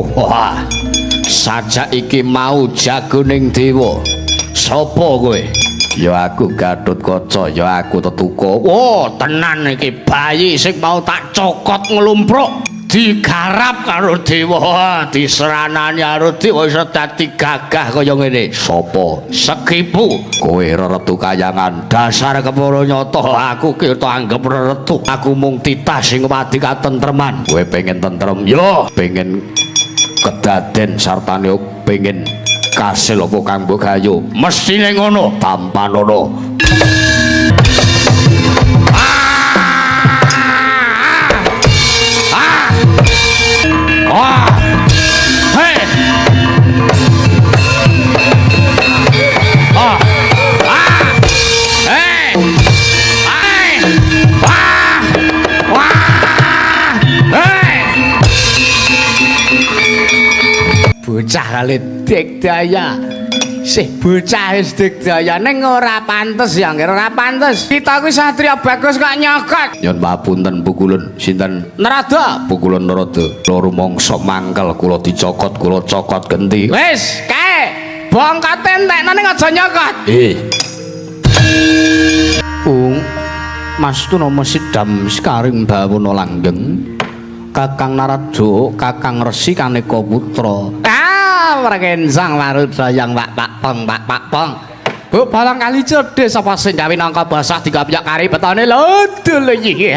Wah, sajak iki mau jagoning dewa. Sapa kowe? Ya aku Gatotkaca, ya aku Tetuka. Wah, tenan iki bayi sing mau tak cokot nglumpruk digarap karo dewa, diseranani karo dewa iso dadi gagah kaya ngene. Sapa? Sekipu. Kowe reretu kayangan. Dasar kepara nyata aku ki tak anggap reretu. Aku mung titah sing wadi katentreman. Kowe pengen tentrem? Yo, pengen kedaden sartane pengen kasil apa kang mbok gayu. Mestine ngono, tampanono. Wah. Hei. Ah. Ah. Hei. Hei. Wah. Wah. Hei. Bocah kali digdaya. Sih bocah wis digdaya ning ora pantes ya, nggih ora pantes. Kita kuwi satria bagus kok nyokot. Nyun papunten pukulun sinten? Narada. Pukulun Narada. Kula rumangsa mangkel kula dicokot, kula cokot genti. Wis, kae. Bongkote entekno ning aja nyokot. Bung Mas Tunama sidam sekaring bawana langgeng. Kakang Narada, Kakang Resi Kaneka Putra. Ah, prekensang warudayang Pak Pak Pong Pak Pak Pong. Bu balang kali cedhe sapa sing gawe nangka basah digapyak kari betone lho dul iki.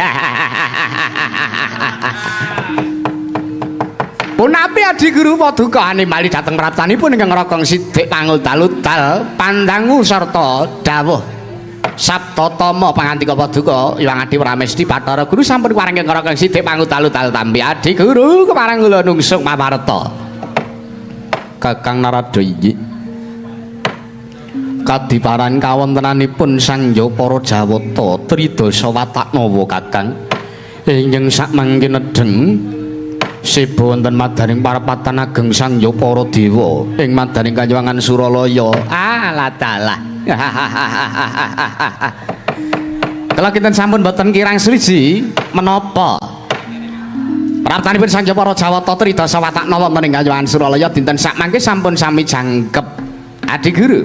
Punapi Adi Guru paduka animali dhateng praptanipun ingkang Rokong Sidik pangudal-udal pandangu sarta dawuh Saptatama pangantika paduka Hyang Adi Pramesti Bathara Guru sampun kepareng ingkang Rokong Sidik pangudal-udal tampi Adi Guru kepareng kula nungsung pawarta. Kakang Narada inggih kadiparan kawontenanipun Sang Hyang para Jawata Tridasa Wataknawa Kakang ingkang sakmangke nedheng seba wonten madaning parapatan ageng Sang Hyang para dewa ing madaning Kanyuwangan Suralaya. Ah ladalah. Kala kinten sampun boten kirang sriji menapa praptanipun Sang Hyang para Jawata Tridasa Wataknawa wonten ing Kanyuwangan Suralaya dinten sakmangke sampun sami jangkep Adi Guru.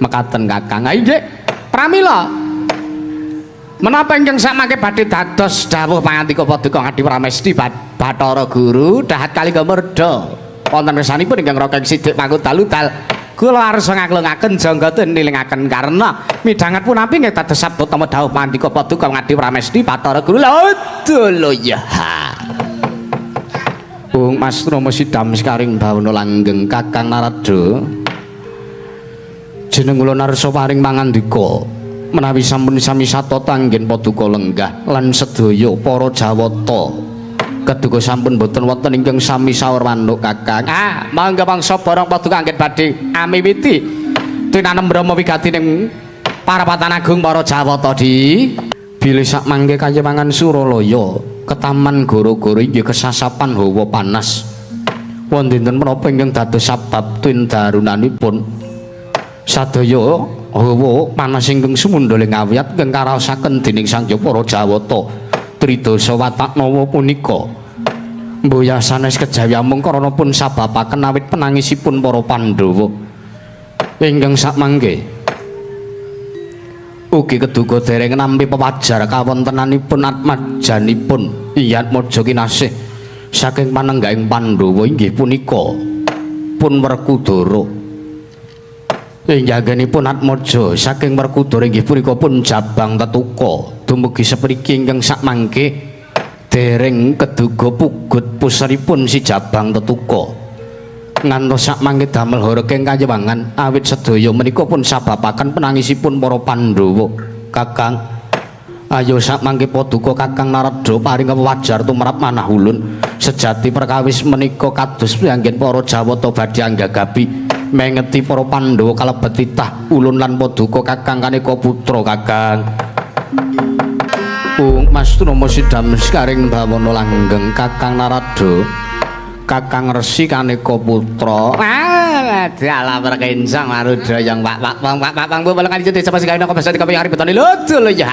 Mekaten Kakang. Ha inggih. Pramila menapa ingkang sakmangke badhe dados dawuh pangantika paduka Adi Pramesti Bathara Guru dahat kalingga merdha wonten kersanipun ingkang Rokeng Sidik pangudal-udal kula arsa ngaklungaken jangga nilingaken karena midhanget punapi nggih dados sabda dawuh pangantika paduka Adi Pramesti Bathara Guru. Lho ya. Bung Mas Rama sidam sekaring bawana langgeng Kakang Narada. Jeneng kula narsa paring pangandika menawi sampun sami satata anggen paduka lenggah lan sedaya para jawata keduga sampun boten wonten ingkang sami saur manuk Kakang. Ah, mangga mangsa barang paduka anggen badhe amiwiti tinanem brahma wigati ning parapatan agung para jawata di bilih sakmangke kayewangan Suralaya ketaman goro-goro inggih kesasapan hawa panas. Wonten dinten menapa ingkang dados sabab tindarunanipun sadaya hawa panas ingkang sumundhul ing awiyat ingkang karaosaken dening Sang Hyang para Jawata Tridasa Wataknawa punika mboya sanes kejawi amung karana pun sababaken awit penangisipun para Pandhawa ingkang sakmangke ugi keduga dereng nampi pewajar kawontenanipun atmajanipun Iyatmaja kinasih saking panenggahing Pandhawa inggih punika pun Werkudara. Inggih Atmaja saking Werkudara inggih punika pun Jabang Tetuka dumugi sepriki ingkang sakmangke dereng keduga pugut puseripun si Jabang Tetuka ngantos sakmangke damel horeg ing kayewangan awit sedaya menika pun sababaken penangisipun para Pandhawa. Kakang ayo sakmangke paduka Kakang Narada paring wajar tumrap manah ulun sejati perkawis menika kados piyanggen para Jawata badhe anggagapi mengeti para Pandhawa kalebet titah ulun lan paduka Kakang Kaneka Putra. Kakang Bung Mas Tunama sidam sekaring bawana langgeng Kakang Narada Kakang Resi Kaneka Putra. Ah, dalah perkencang marudayang Pak Pak Pong Pak Pak Pong Bu kali jadi sapa sing gawe nang basa dikopi hari betone lho ya.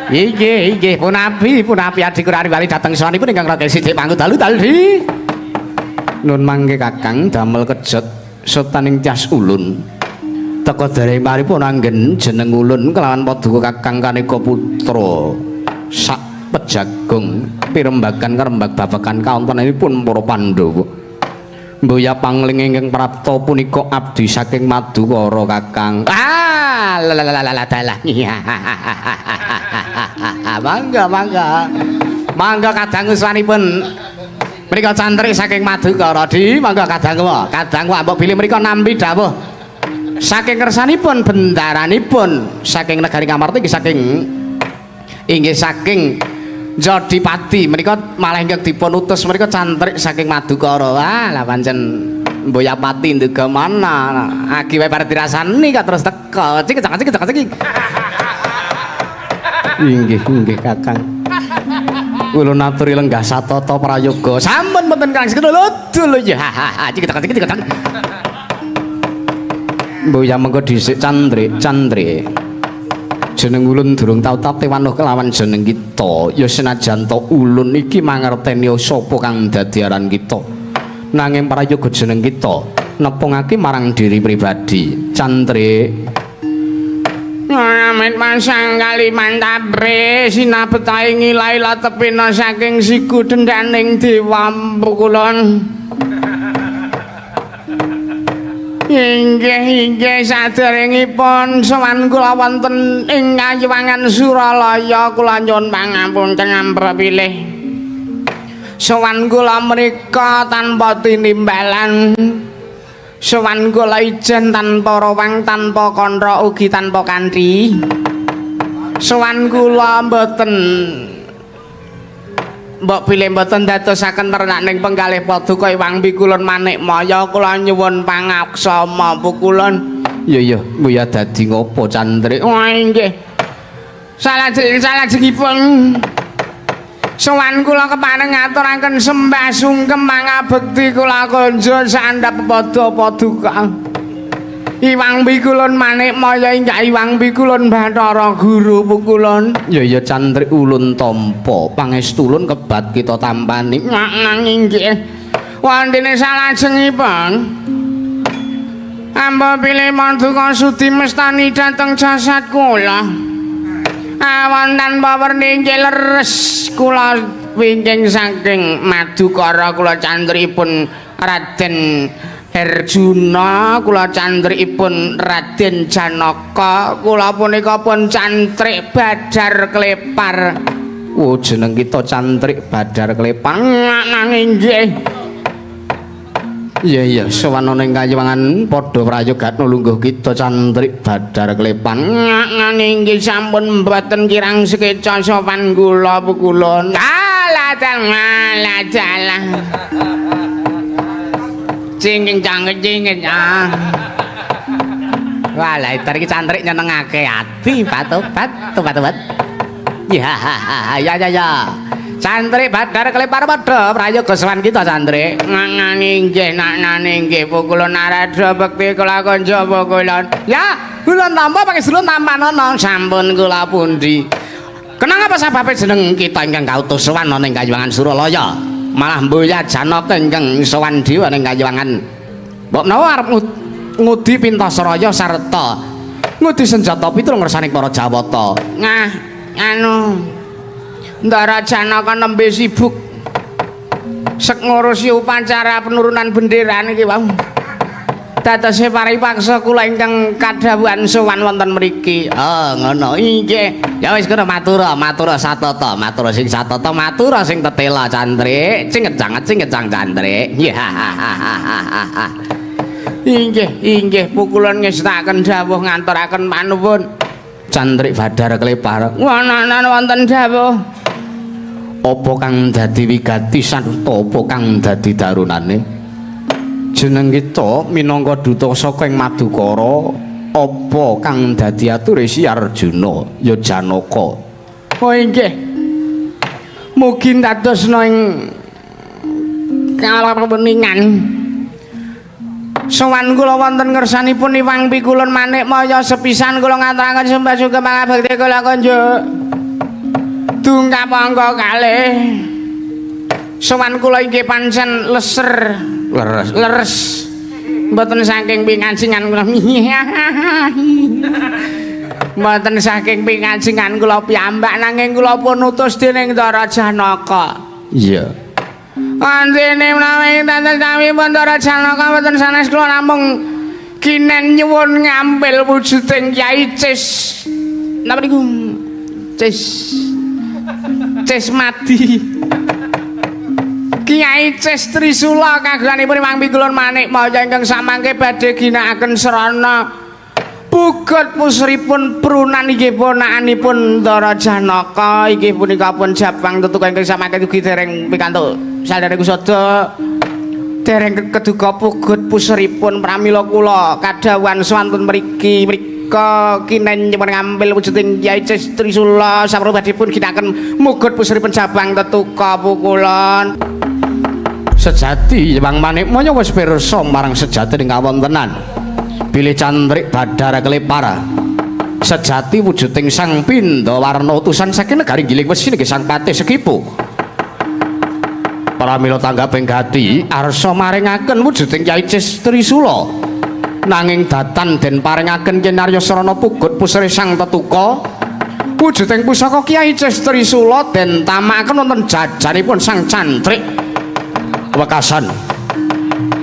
Inggih, inggih, punapi, punapi adikura wali dhateng sawanipun ingkang raga sithik pangku dalu dalu. Nun mangke Kakang damel kejet setaning tyas ulun. Teka dereng paripun anggen jeneng ulun kelawan paduka Kakang kaneka putra sak pejagung pirembagan kerembag babagan kawontenanipun para Pandhawa. Mboya pangling ingkang prapta punika abdi saking Madukara Kakang. Ah, la dalah. Mangga, mangga. Mangga kadang uswanipun menika cantrik saking Madukara di mangga kadang wa. Kadang wa mbok bilih menika nampi dawuh saking kersanipun bendaranipun saking negari Ngamarta inggih saking inggih saking Jodipati menika malah ingkang dipun utus menika cantrik saking Madukara. Wah, lah pancen Mboyapati nduga mana. Agi wae bar dirasani kok terus teka. Cik cak cik cak cik. Inggih, inggih Kakang. Kula aturi lenggah satata prayoga. Sampun mboten Kang sekedul dul ya. Cik cak cik cak. Mboya mengko dhisik cantrik, cantrik. Jeneng ulun durung tau tate wanuh kelawan jeneng kita. Ya senajan to ulun iki mangerteni sapa kang dadi aran kita. Nanging prayoga jeneng kita nepungake marang diri pribadi. Cantrik. Amit masang Kalimantabre sinabetahe ngilai latepina saking siku dendaning dewa pukulun. Inggih inggih saderengipun sowan kula wonten ing Kayuwangan Suralaya kula nyuwun pangapunten amprepilih. Sowan kula menika tanpa tinimbalan. Sowan kula ijen tanpa rawang tanpa kandha ugi tanpa kanthi. Sowan kula mboten mbok bilih mboten dadosaken ternakning penggalih paduka Iwang Pikulun Manikmaya kula nyuwun pangaksama pukulun. Iya iya, mbuya dadi ngopo cantrik? Wah inggih. Salajeng salajengipun sowan kula kepareng ngaturaken sembah sungkem pangabekti kula konjo sandhap pada paduka. Iwang Pikulun Manikmaya inggih Iwang Pikulun Bathara Guru pukulun. Ya ya cantrik ulun tampa pangestu ulun kebat kita tampani. Nang inggih. Wontene salajengipun amba pilih maduka sudi mestani dhateng jasad kula. Awan tanpa werni inggih leres kula wingking saking Madukara kula cantripun Raden Herjuna kula cantrikipun Raden Janaka kula punika pun cantrik Badar Klepar. Oh jeneng kita cantrik Badar Klepar. Nang inggih. Iya iya sowan ana ing Kayuwangan padha prayogatna lungguh kita cantrik Badar Klepar. Nang inggih sampun mboten kirang sekeca sowan kula pukulun. Alah dalah dalah. Cingking cangking cingking ah. Wah lah iki cantrik nyenengake ati batu batu batu bat. Ya ya ya ya. Cantrik Badar Klepar padha prayoga sowan kita cantrik. Nangane inggih naknane inggih pukulun narada bekti kula kanca pukulun. Ya, kula tampa pangestu tampanana sampun kula pundi. Kenang apa sababe jeneng kita ingkang kautus sowan ana ing Kayuwangan Suralaya? Malah mboya Janaka ingkang sowan dhewe ning Kayuwangan. Mbok menawa arep ngudi Pintasaraya sarta ngudi senjata pitulung ngersaning para Jawata. Ngah, anu Ndara Janaka nembe sibuk sek ngurusi upacara penurunan bendera niki wau. Dadose paripaksa kula ingkang kadhawuhan sowan wonten mriki. Oh, ngono. Inggih. Ya wis kono matura, matura satata, matura sing satata, matura sing tetela cantrik, cingecang cingecang cantrik. Ya. Inggih, inggih pukulun ngestakaken dawuh nganturaken panuwun. Cantrik Badar Klepar. Wononan wonten dawuh. Apa kang dadi wigati sarta apa kang dadi darunane? Jeneng kita minangka duta saka ing Madukara apa kang dadi ature si Arjuna ya Janaka. Oh inggih. Mugi ndadosna ing kalaweningan. Sowan kula wonten ngersanipun Iwang Pikulun Manikmaya sepisan kula ngaturaken sembah sungkem pangabekti kula kunjuk. Dungkap angka kalih. Sowan kula inggih pancen leser. Leres. Leres. Mboten saking pingancingan kula. Mboten saking pingancingan kula piyambak nanging kula pun utus dening Ndara Janaka. Iya. Andene menawi tanten sami Ndara Janaka mboten sanes kula namung kinen nyuwun ngambil wujuding Kyai Cis. Napa niku? Cis. Cis Madi. Kyai Cis Trisula kagunganipun Imang Pikulun Manik Maya ingkang samangke badhe ginakaken srana pugut pusripun prunan inggih ponakanipun Ndara Janaka inggih punika pun jabang tetuka ingkang samangke ugi dereng pikantuk salire kusada dereng keduga pugut pusripun pramila kula kadhawuhan swantun mriki mrika kinen nyuwun ngambil wujuding Kyai Cis Trisula sampun badhe ginakaken mugut pusripun jabang tetuka pukulon. Sejati Hyang Manikmaya wis pirsa marang sejati ing kawontenan bilih cantrik Badar Klepar sejati wujuding Sang Pindha warna utusan saking negari Giling Wesi nggih Sang Patih Sekipu. Pramila tanggaping gati arsa maringaken wujuding Kyai Cis Trisula nanging datan den paringaken kinarya srana pugut pusri Sang Tetuka wujuding pusaka Kyai Cis Trisula den tamakaken wonten jajanipun Sang Cantrik. Wekasan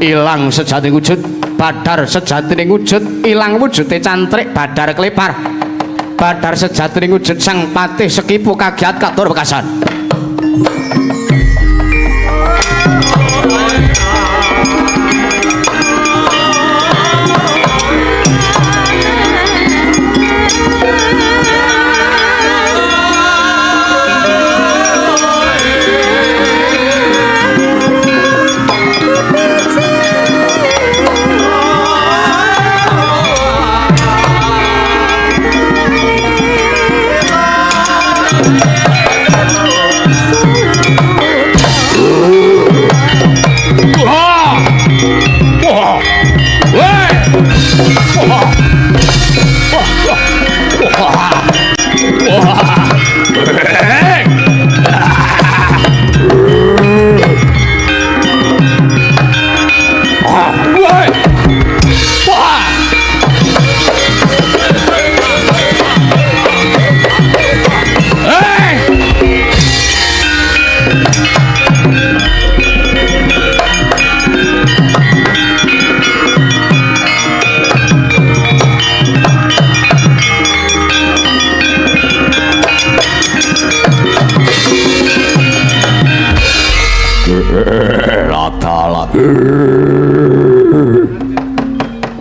ilang sejati wujud Badar sejatining wujud ilang wujude cantrik Badar Klepar Badar sejatining wujud Sang Patih Sekipu kagiat katur wekasan.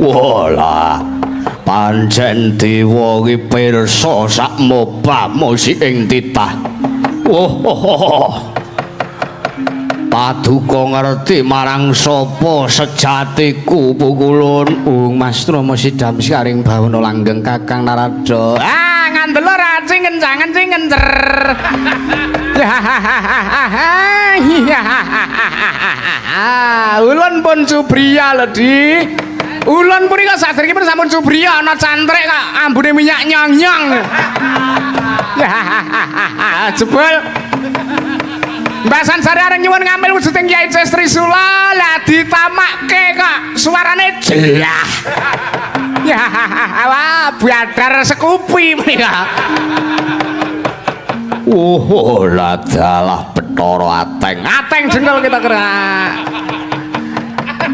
Wala pancen dewa iki pirsa sakmobamu ing titah. Oh, paduka ngerti marang sapa sejatiku pukulun. Mas Trama sidam sikaring bawana langgeng Kakang Narada. Ah, ngandel ora cing kencangan cing kencer. Ulun pun subriya lho, Di. Ulun punika saderengipun sampun subriya ana cantrik kok ambune minyak nyong-nyong. Jebul. Mbah Sansari areng nyuwun ngambil wujuding Kyai Cis Trisula lah ditamakke kok suarane jelah. Wah, Badar Sekupi menika. Oh, ladalah Bathara Ateng. Ateng jengkol kita gerak.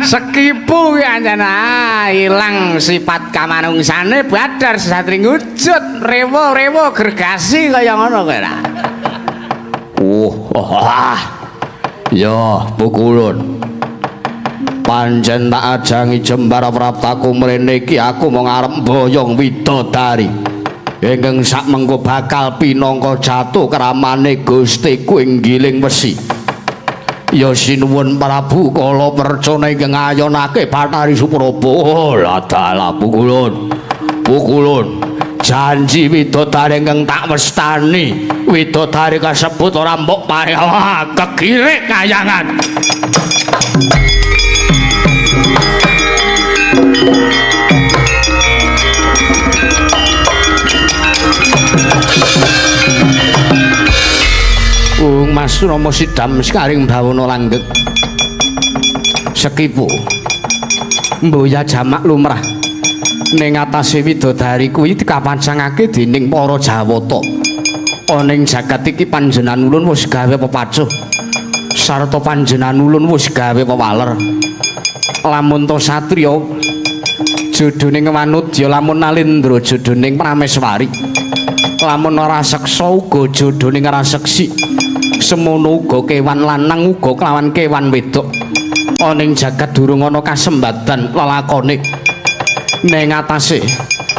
Sekipu ki anjana ilang sifat kamanungsane Badar sesatri wujud rewo-rewo gergasi kaya ngono kowe ra. Ya pukulun. Pancen tak ajangi jembar praptaku mrene iki aku mung arep mboyong widodari. Ingkang sak mengko bakal pinangka jatuh kramane Gustiku ing Giling Wesi. Ya sinuwun Prabu Kala Percana ingkang ngayonake Bathari Supraba. Oh, ladalah pukulun. Pukulun. Janji widodari ingkang tak westani, widodari kasebut ora mbok paring kegirik kayangan. Asrama Sidam sekaring bawana langgeng. Sekipu mboya jamak lumrah ning atase widodari kuwi dikapacangake dening para Jawata. Ana ing jagat iki panjenengan ulun wis gawe pepacuh sarta panjenengan ulun wis gawe pewaler. Lamun to satriya jodhoning Wanudya, lamun Nalindra jodhoning Prameswari, lamun raseksa uga jodhoning raseksi, semono uga kewan lanang uga kelawan kewan wedok. Ana ing jagat durung ana kasembadan lelakone ning atase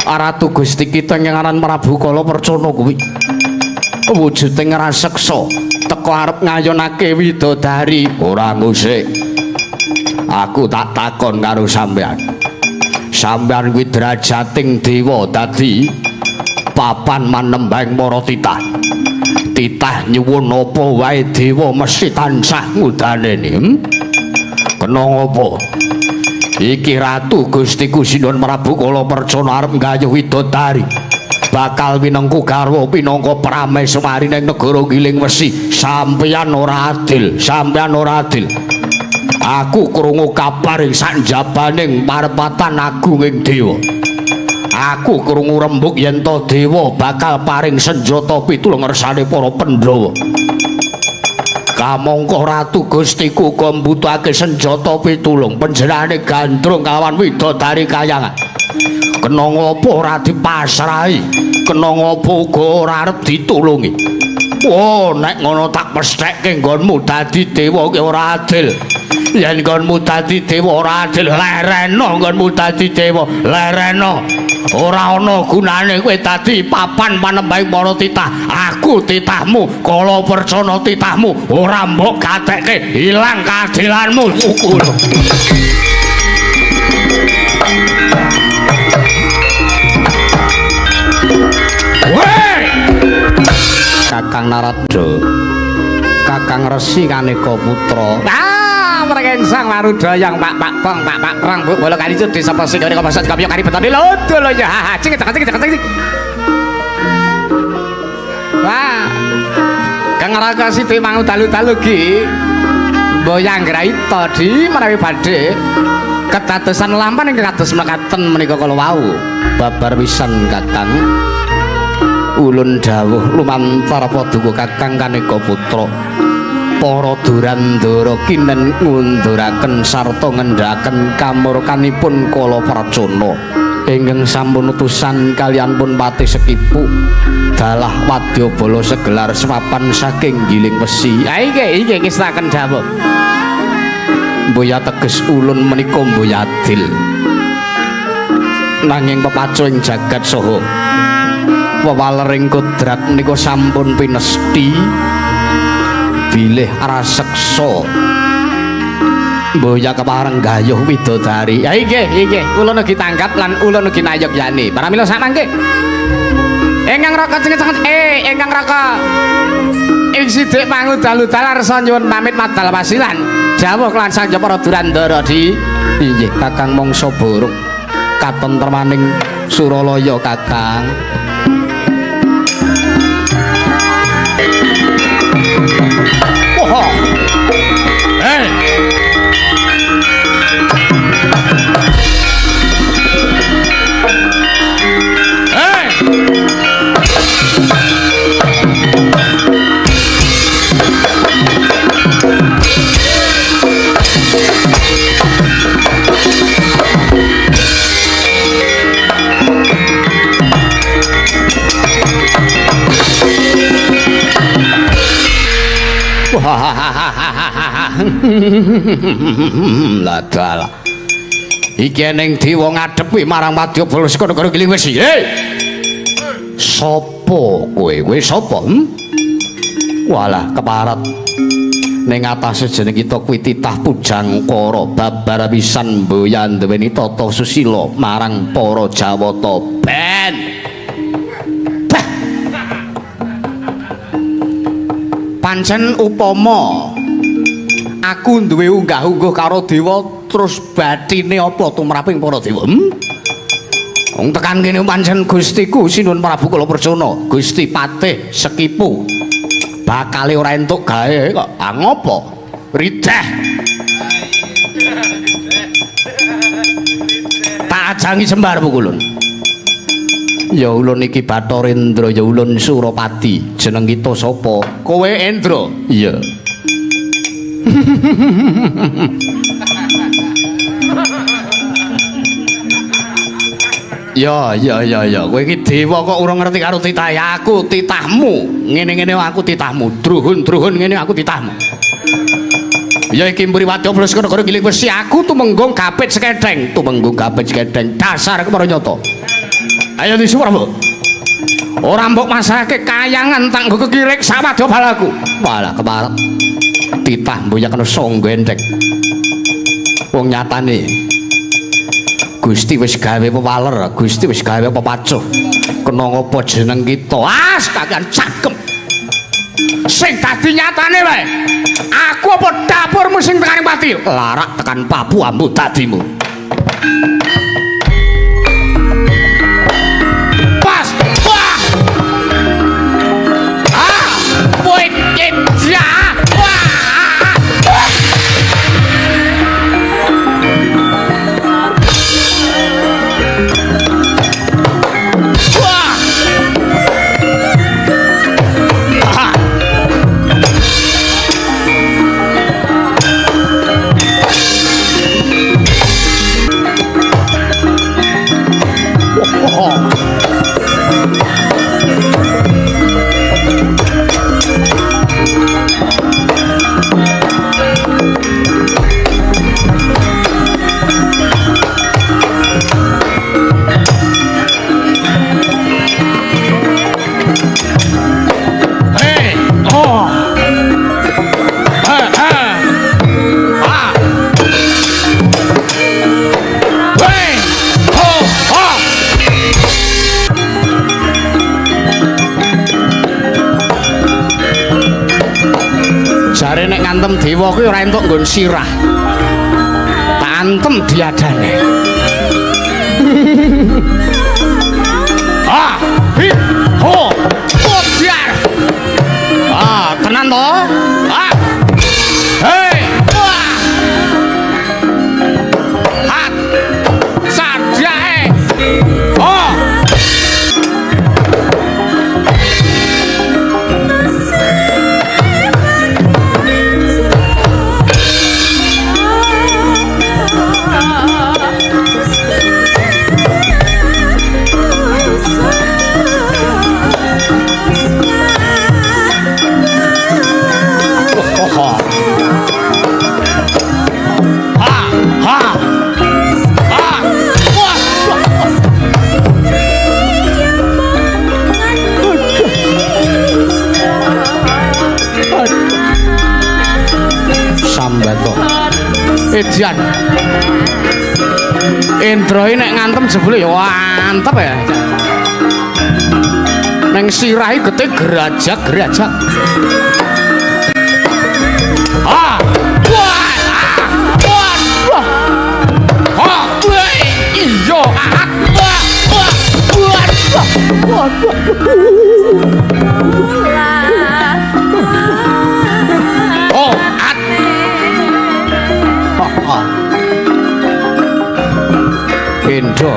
Ratu Gusti kita ingkang aran Prabu Kala Percana kuwi wujuding raseksa teka arep ngayonake widodari. Ora ngusik, aku tak takon karo sampean. Sampean kuwi derajating dewa dadi papan manembang para titah. Titah nyuwun apa wae dewa mesti tansah ngudaneni. Kena ngopo? Iki Ratu Gustiku Sinuwun Prabu Kala Percana arep nggayuh widodari bakal winengku garwa pinangka prameswari ning negara Giling Wesi. Sampeyan ora adil, sampeyan ora adil. Aku krungu kabar ing sanjabaning parepatan agunging dewa. Aku krungu rembug yen to dewa bakal paring senjata pitulung ngersane para Pandhawa. Kamangka Ratu Gustiku uga mbutuhake senjata pitulung, panjenengane gandrung kawan widodari kayangan. Kena ngopo ora dipasrahi? Kena ngopo uga ora arep ditulungi? Oh, nek ngono tak pesthekke nggonmu dadi dewa ki ora adil. Yen nggonmu dadi dewa ora adil, lereno nggonmu dadi dewa, lereno. Ora ana gunane kowe dadi papan panembahing para titah. Aku titahmu, Kala Percana titahmu, ora mbok gatekke, ilang keadilanmu. Ukul. Kakang Narada, Kakang Resi Kaneka Putra. Ah, mereka warudayang Pak Pak Pong Pak Pak Prang Bu bola kali itu desa pesing dari kawasan kami kari betani lodo lo ya ha cing cing cing cing. Wah, Kang Raka Siti mangu dalu-dalu ki mboyang graita di menawi badhe kedadosan lampan ingkang kados mekaten menika kala wau. Babar pisan Kakang. Ulun dawuh lumantar paduka Kakang Kaneka Putra. Para durandara kinen ngunduraken sarta ngendhaken kamurkanipun Kala Percana ingkang sampun utusan kaliyan pun Patih Sekipu dalah wadyabala segelar sepapan saking Giling Wesi. Ha iki iki ngestaken dawuh. Mboya teges ulun menika mboya adil. Nanging pepacu ing jagat saha wewalering kodrat menika sampun pinesthi bilih raseksa mboya kepareng gayuh widodari. Ya inggih inggih kula ugi tanggap lan ulun ugi nayogyani. Pramila samangke ingkang raka cengit-cengit ingkang raka ing sithik mangudalu-dalu arsa nyuwun pamit madal wasilan dawuh lan sanja para durandara di inggih Kakang mangsa borong katentremaning Suralaya Kakang. Oh. Hey. Hey. Ladal. Iki ning dewa ngadepi marang wadyabala saka negara Giling Wesi. Hei. Sopo kowe? Kowe sapa? Walah keparat. Ning atase jeneng kita kuwi titah Pujangkara babar pisan mboya duweni tata susila marang para Jawata. Ben. Bah. Pancen upama aku duwe unggah-ungguh karo dewa terus batine apa tumraping para dewa? Wong tekan kene pancen Gustiku Sinuwun Prabu Kala Percana, Gusti Patih Sekipu. Bakale ora entuk gawe kok. Ah ngopo? Rideh. Tak ajangi jembar pukulun. Ya ulun iki Bathara Indra, ya ulun Surapati. Jeneng kita sapa? Kowe Indra? Iya. Ya ya ya ya, kowe iki dewa kok ora ngerti karo titah aku, titahmu. Ngene-ngene aku titahmu, druhun-druhun ngene aku titahmu. Ya iki mburi wadya plus negara giling wesi aku tumenggung gapit seketheng, tumenggung gapit seketheng. Dasar kepara nyata. Ayo disuwur, ora mbok masake kayangan tak nggo kekirik sawadya balaku. Walah keparep. Titah mboyak kena sangga enthek. Wong nyatane Gusti wis gawe pewaler, Gusti wis gawe pepacuh. Kena ngapa jeneng kita? Ah, kakean cakep. Sing dadi nyatane wae. Aku apa dapurmu sing tekan pati? Larak tekan Papua mbu dadimu. Pas. Wah. Ah, kowe ya. Wah. Jare nek ngantem dewa kuwi ora entuk nggon sirah. Tak antem diadane. Ah, hi, ho, bodiar. Ah, tenan to? Ah. Hei, wah. Hat. Sadyae. Oh. Sambato. Edan. Indra iki nek ngantem jebule ya antep ya. Neng sirahe getih gerajak-gerajak. Ah! Wah! Ah! Wah! Ah! Iya! Ah! Wah! Wah! Wah! Oh! At! Ah! Indra.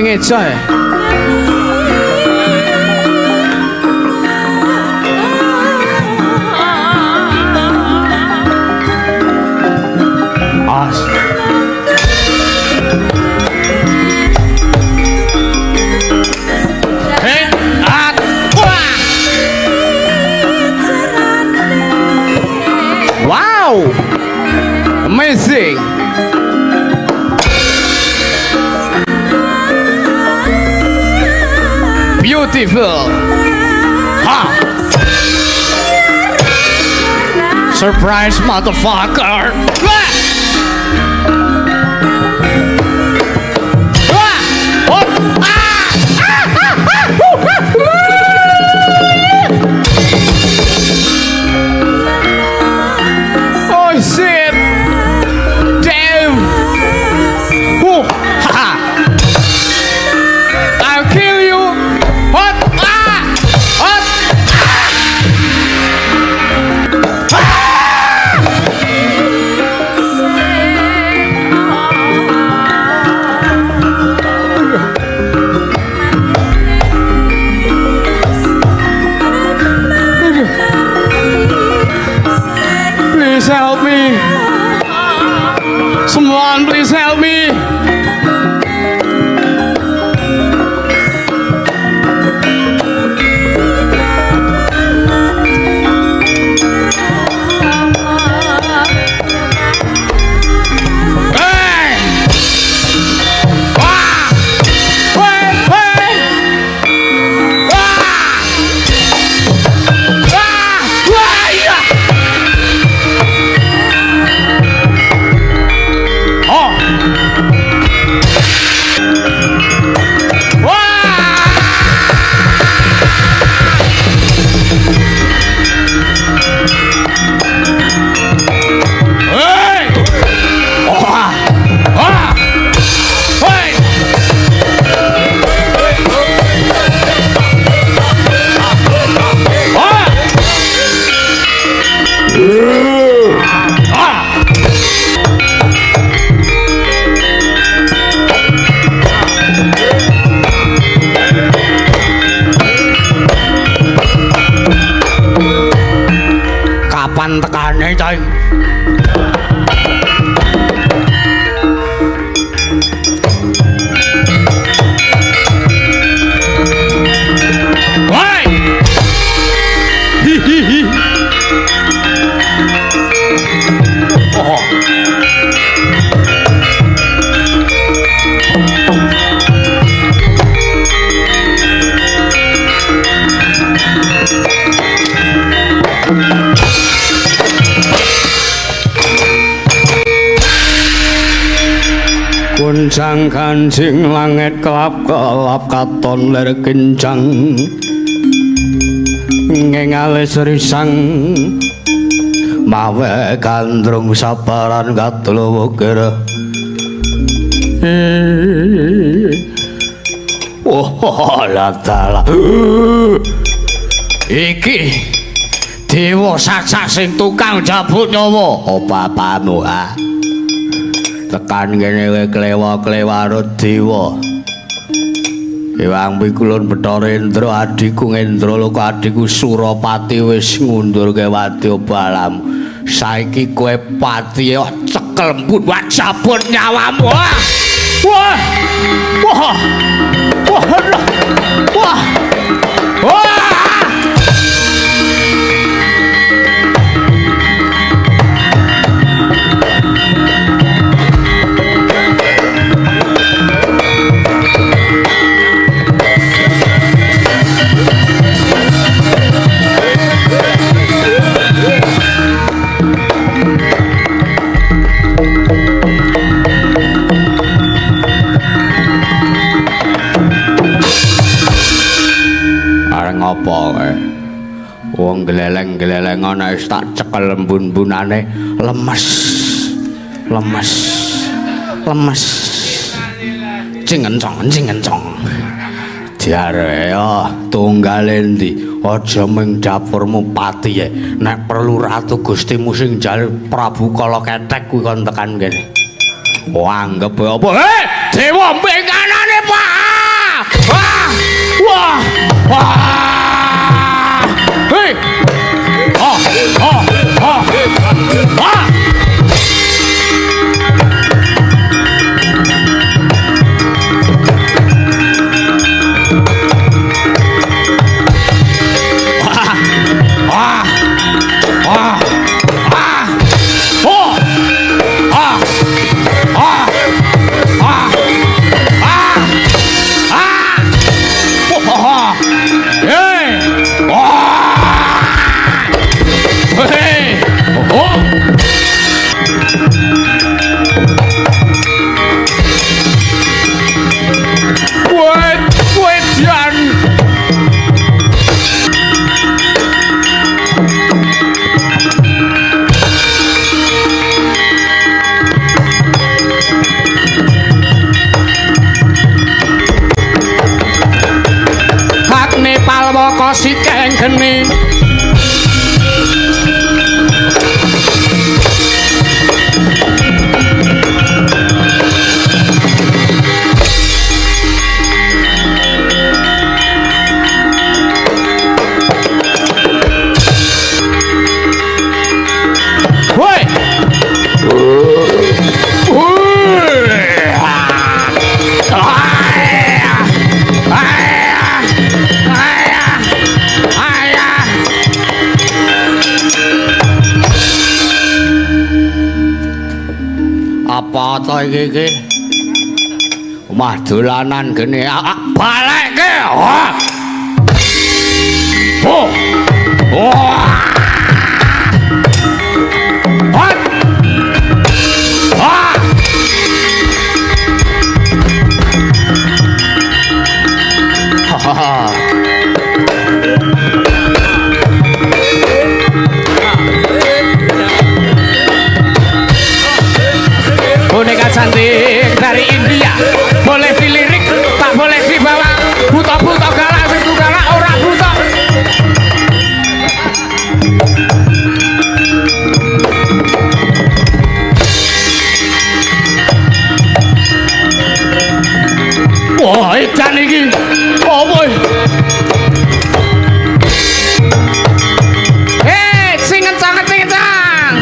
Ngejo ya. As. Hey, at, wah. Wow. Amazing. Beautiful. Ha. Surprise, motherfucker. Wah. Wah. Oh. Ah. Ah. Ah. Ah. Oh shit. Damn. Oh. Ha. I'll kill you. Hot. Ah. Hot. Ah. Ah. Please help me. Someone please help me. Hey! Wah! Hey, hey! Wah! Wah! Wah! Iya! Oh! Wah! Hey! Wah! Wah! Hey! Wah! Ah! Kapan tekane, coy? Woi! Hihihi. Oh. Goncang kancing langit kelap-kelap katon lir kencang ngengale serisang mawe gandrung sabaran katul wukir. Oh latala iki dewa sacak sing tukang jabut nyawa apa apamu ah? Tekan kene klewa-klewaro dewa. Ewang pikulun Bathara Indra adhiku Ngendraloka adhiku Surapati wis ngundurke wadya balam. Saiki kowe pati cekel mbun jabut nyawamu. Wah! Wah! Wah! Wah! Wah! Wah! Apa kowe? Wong gleleng-gleleng ana wis tak cekel embun-embunane lemes. Lemes. Lemes. Cing-encong, cing-encong. Jare ya tunggale endi? Aja ming dapurmu pati ya. Nek perlu ratu Gustimu sing njaluk Prabu Kala Kethek kuwi kon tekan kene. Anggep apa? Hei, dewa mbek kanane, Pak. Wah. Wah. Hei. Oh, oh, oh. Wah. Wah. Wah. Wah. Oh. Ah. Ah. Ah. Ah. Ah. Oh. Hey. Wah. Hey. Oh. Wet, wedan. Hakne palwaka sikeng geni. Woi. Apa to iki iki? Omah dolanan gene. Balekke. Wah. Oh. Wah. Hat. Ah. Hahaha. Boneka cantik dari India, boleh dilirik, tak boleh dibawa. Buta-buta galak, situ galak, ora buta. Wah, edan iki. Apa? Hei, sing kencang, sing kencang.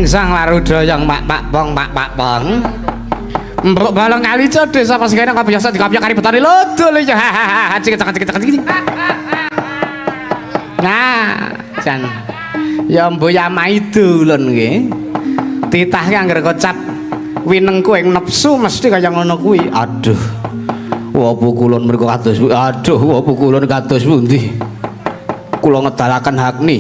Sang Warudoyong pak pak pong pak pak pong. Mbok balong kali desa pasgene kok biasa dikopyok kari betone lodol ya. Hahaha cik cik cik cik. Nah, jan. Ya mbo ya maido lon nggih. Titah ki angger kocap winengku ing nepsu mesti kaya ngono kuwi. Aduh. Wa pukulun mriku kados. Aduh, wa pukulun kados pundi? Kula ngedalaken hakni.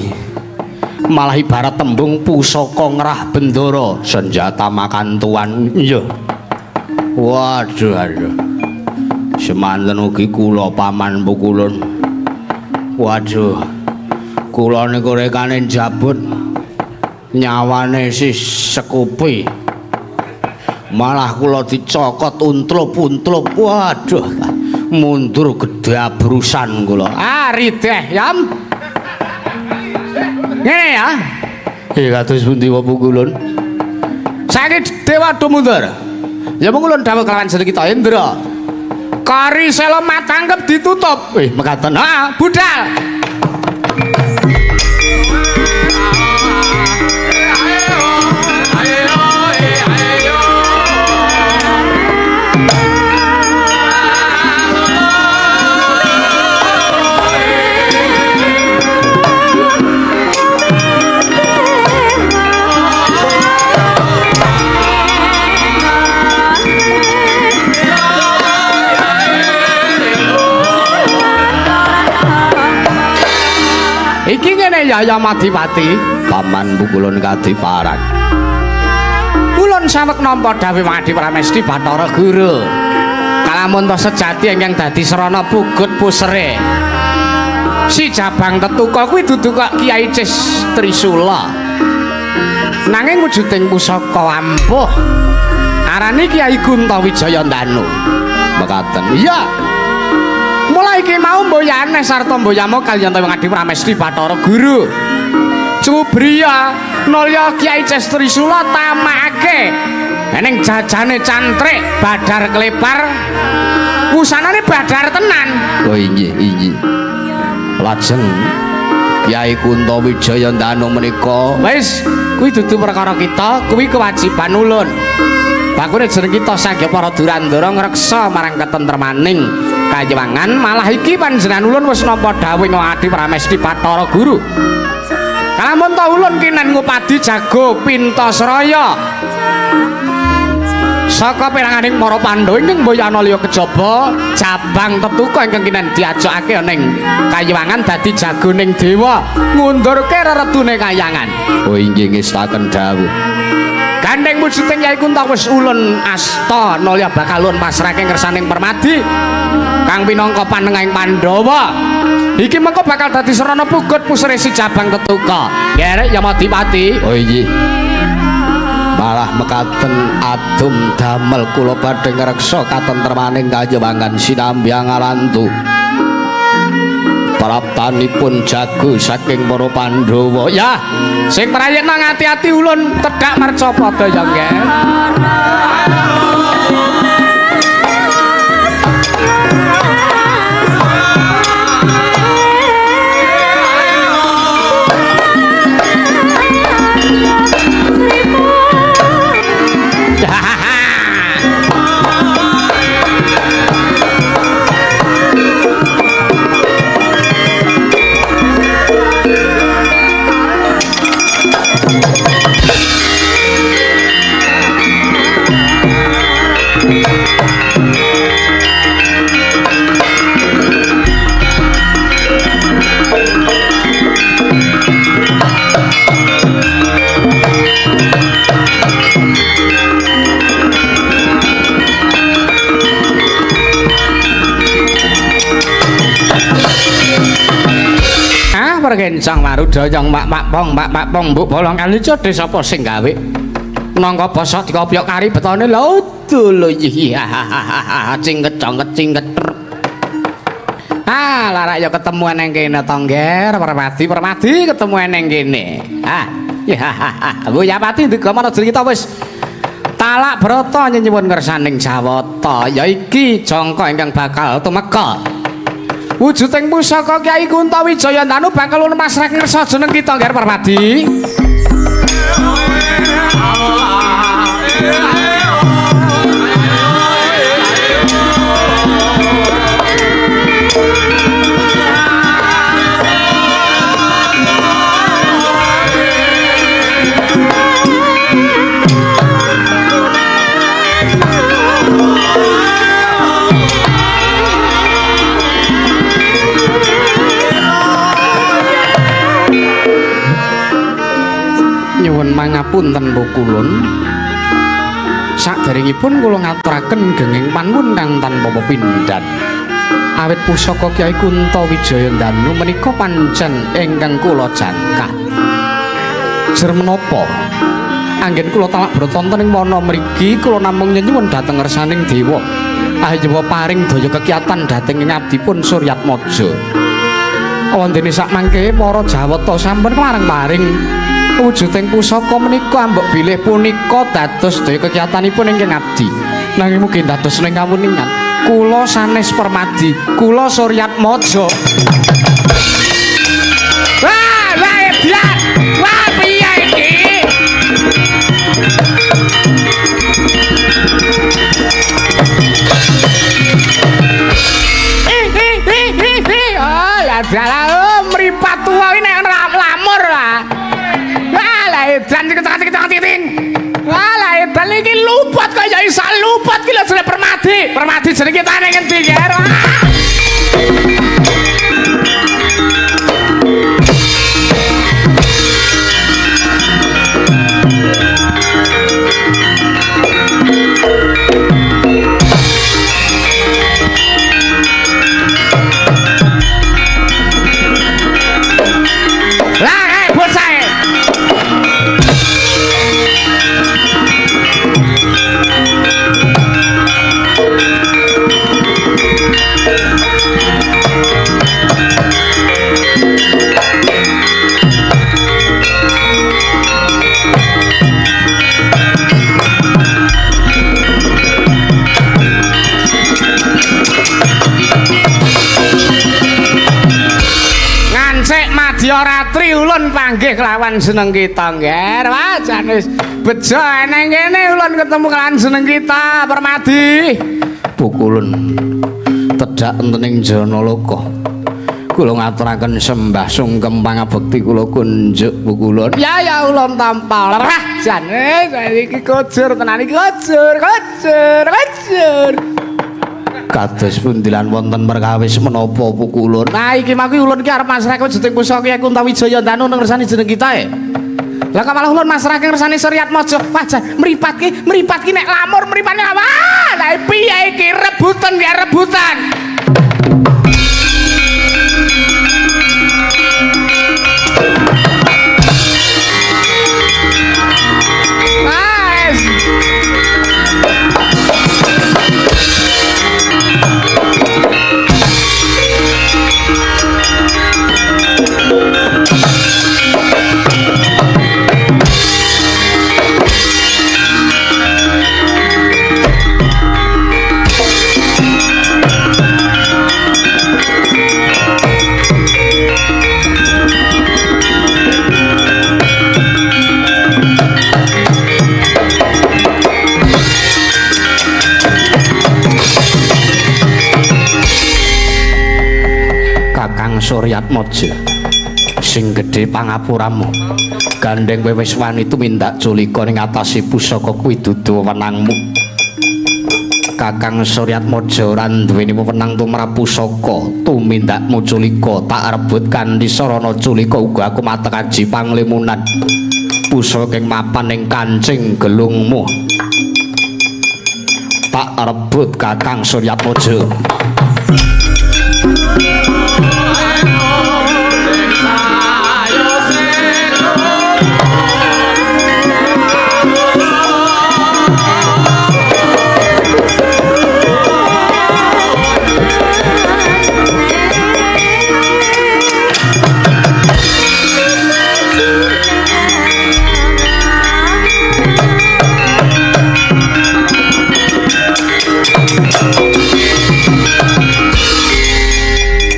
Malah ibarat tembung pusaka ngerah bendara, senjata makan tuan. Iya. Waduh, aduh. Semanten ugi kula paman pukulun. Waduh. Kula niku rekane njabut nyawane si Sekupi. Malah kula dicokot untlup-untlup. Waduh, mundur gedabrusan kula. Ah, rideh, yam. Ngene ya. Kados pundi wa pukulun? Saiki dewa do mundur. Ya pukulun dawuh kelawan jeneng kita Indra. Kari sela matangkep ditutup. Mekaten. Ha, budal. Piye ya Yamadipati? Paman Pukulun kadiparan. Ulun saweg nampa dawuh Wadi Pramesti Bathara Guru. Kalamun ta sejati ingkang dadi srana pugut pusere. Si Jabang Tetuka kuwi dudu kok Kyai Cis Trisula. Nanging wujuding pusaka ampuh. Arane Kyai Kunta Wijaya Ndanu. Mekaten. Iya. Mulai iki mau mboyane sarta mboyamo kaliyan Wadi Pramesti Bathara Guru. Cubriya nulya Kyai Cis Trisula tamakake ning jajane cantrik badar klepar wusanane badar tenan. Oh inggih inggih. Lajeng Kyai Kunta Wijaya Ndanu menika wis kuwi dudu perkara kita, kuwi kewajiban ulun. Bakune jeneng kita Sang Hyang Para Durandara ngreksa marang ketentremaning kayiwangan, malah iki panjenengan ulun wis nampa dawuh Adi Pramesti Bathara Guru. Kalamun ta ulun kinen ngupadi jago Pintasraya saka peranganing para Pandhawa ingkang mboyana liya kejaba Jabang Tetuka ingkang kinen diajokake ning kayiwangan dadi jagoning dewa ngundurke reredune kayangan. Oh inggih ngestaken dawuh. Gandeng wujuding Kyai Kunta wis ulun asta nalya bakal ulun pasrahke ngersaning Permadi kang pinangka panengahing Pandhawa. Iki mengko bakal dadi sarana pugut pusere si Jabang Tetuka. Ngerek Yamadipati. Oh inggih. Malah mekaten adum damel kula badhe ngreksa katentremaning kayiwangan sinambi ngalantu. Praptanipun jago saking para Pandhawa. Ya, sing prayitna ngati-ati ulun tedhak marcapada ya nggih. Perkencang marudayang mak mak pong mak mak pong mbok bolong kali jodhe sapa sing gawe nangka bosok dikopyok kari betone lho lho cingket congket cingket. Ah larak ya ketemu nang kene to Ngger Permadi Permadi ketemu nang kene. Ah ya Bu Yapati duga mana jeneng kita wis talak brata nyenyuwun ngersaning Jawata ya iki jangka ingkang bakal tumeka. Wujuding pusaka Kyai Kunta Wijaya Ndanu bakal masrah ngersa jeneng kita Ngger Permadi. Nyuwun mangapunten Pukulun. Saderengipun kula ngaturaken genging panuwun kang tanpa pepindhan. Awit pusaka Kyai Kunta Wijaya Ndanu menika pancen ingkang kula jangkah. Jer menapa anggen kula talak brata wonten ing wana mriki kula namung nyenyuwun dhateng ngersaning dewa. Ayewa paring daya kekiyatan dhateng ing abdipun Suryatmaja. Wondene sakmangke para Jawata sampun kemareng-paring wujuding pusaka menika ambek bilih punika dados daya kekiyatanipun ingkang abdi. Nanging mugi dados ning kawuningan kula sanes Permadi, kula Suryatmaja. Wah, wah edan. Wah, piye iki? Oh, lah dalah mripat tuwa iki nek lamur lah. Wah, lah edan cek-cek-cek. Wah, lah edan iki luput kaya iso luput ki lho jenenge Permadi. Permadi jenenge kita ning ngendi, Ger? kepanggih kelawan jeneng kita, Ngger. Wah, jan wis bejo eneng kene ulun ketemu kelawan jeneng kita, Permadi. Pukulun tedhak enten ing Janaloka. Kula ngaturaken sembah sungkem pangabekti kula kunjuk pukulun. Ya ya ulun tampa. Wah, jan iki kujur tenan iki kujur, kujur, kujur. Kados pundi lan wonten perkawis menapa pukulun? Nah iki mangku ulun ki arep masrahke wejuting pusaka Kyai Kuntawijaya Danu nang ngersani jeneng kita e. Lah kok malah ulun masrahke ngersani Suryatmaja. Wah jan mripat ki nek lamur mripate wah, lah piye iki rebutan ya rebutan. Kakang Suryatmaja sing gedhe pangapuramu, gandeng kowe wis wani tumindak culika ning atase pusaka kuwi dudu wewenangmu. Kakang Suryatmaja ora duweni wewenang tumrap pusaka tumindakmu culika, tak rebut kanthi sarana culika uga aku matekaji panglimunan pusaka ing mapan ing kancing gelungmu. Tak rebut Kakang Suryatmaja.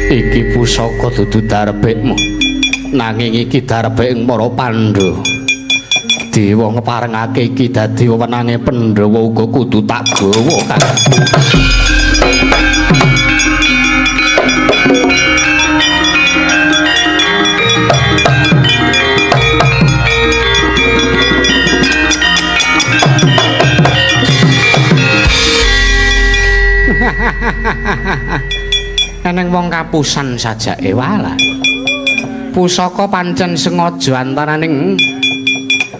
Iki pusaka dudu darbekmu, nanging iki darbek ing para Pandhawa. Dewa ngeparengake iki dadi wewenange Pandhawa uga kudu tak gawa, Kang. Eneng wong kapusan sajake walah. Pusaka pancen sengaja antaraning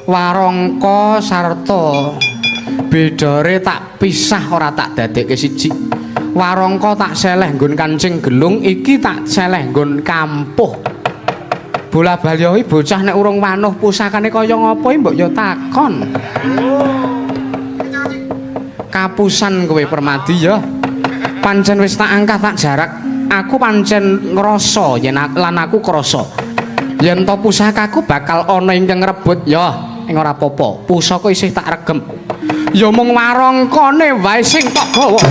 warangka sarta bedore tak pisah ora tak dadekke siji. Warangka tak seleh nggon kancing gelung, iki tak seleh nggon kampuh. Bola bali bocah nek urung wanuh pusakane kaya ngapa mbok ya takon. Kapusan kowe Permadi ya. Pancen wis tak angkat tak jarak. Aku pancen ngrasa yen lan aku krasa yen to pusakaku bakal ana ingkang ngrebut ya ing ora apa-apa. Pusaka isih tak regem. Ya mung warangkane wae sing tak gawa.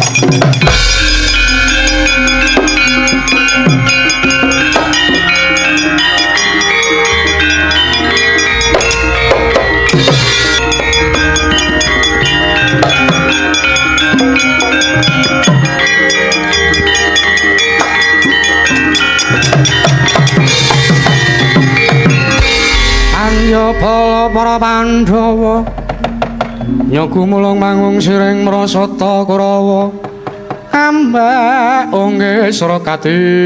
Bala para Pandhawa nyogu mulung mangung siring mrasata Kurawa ambek ongge sra katite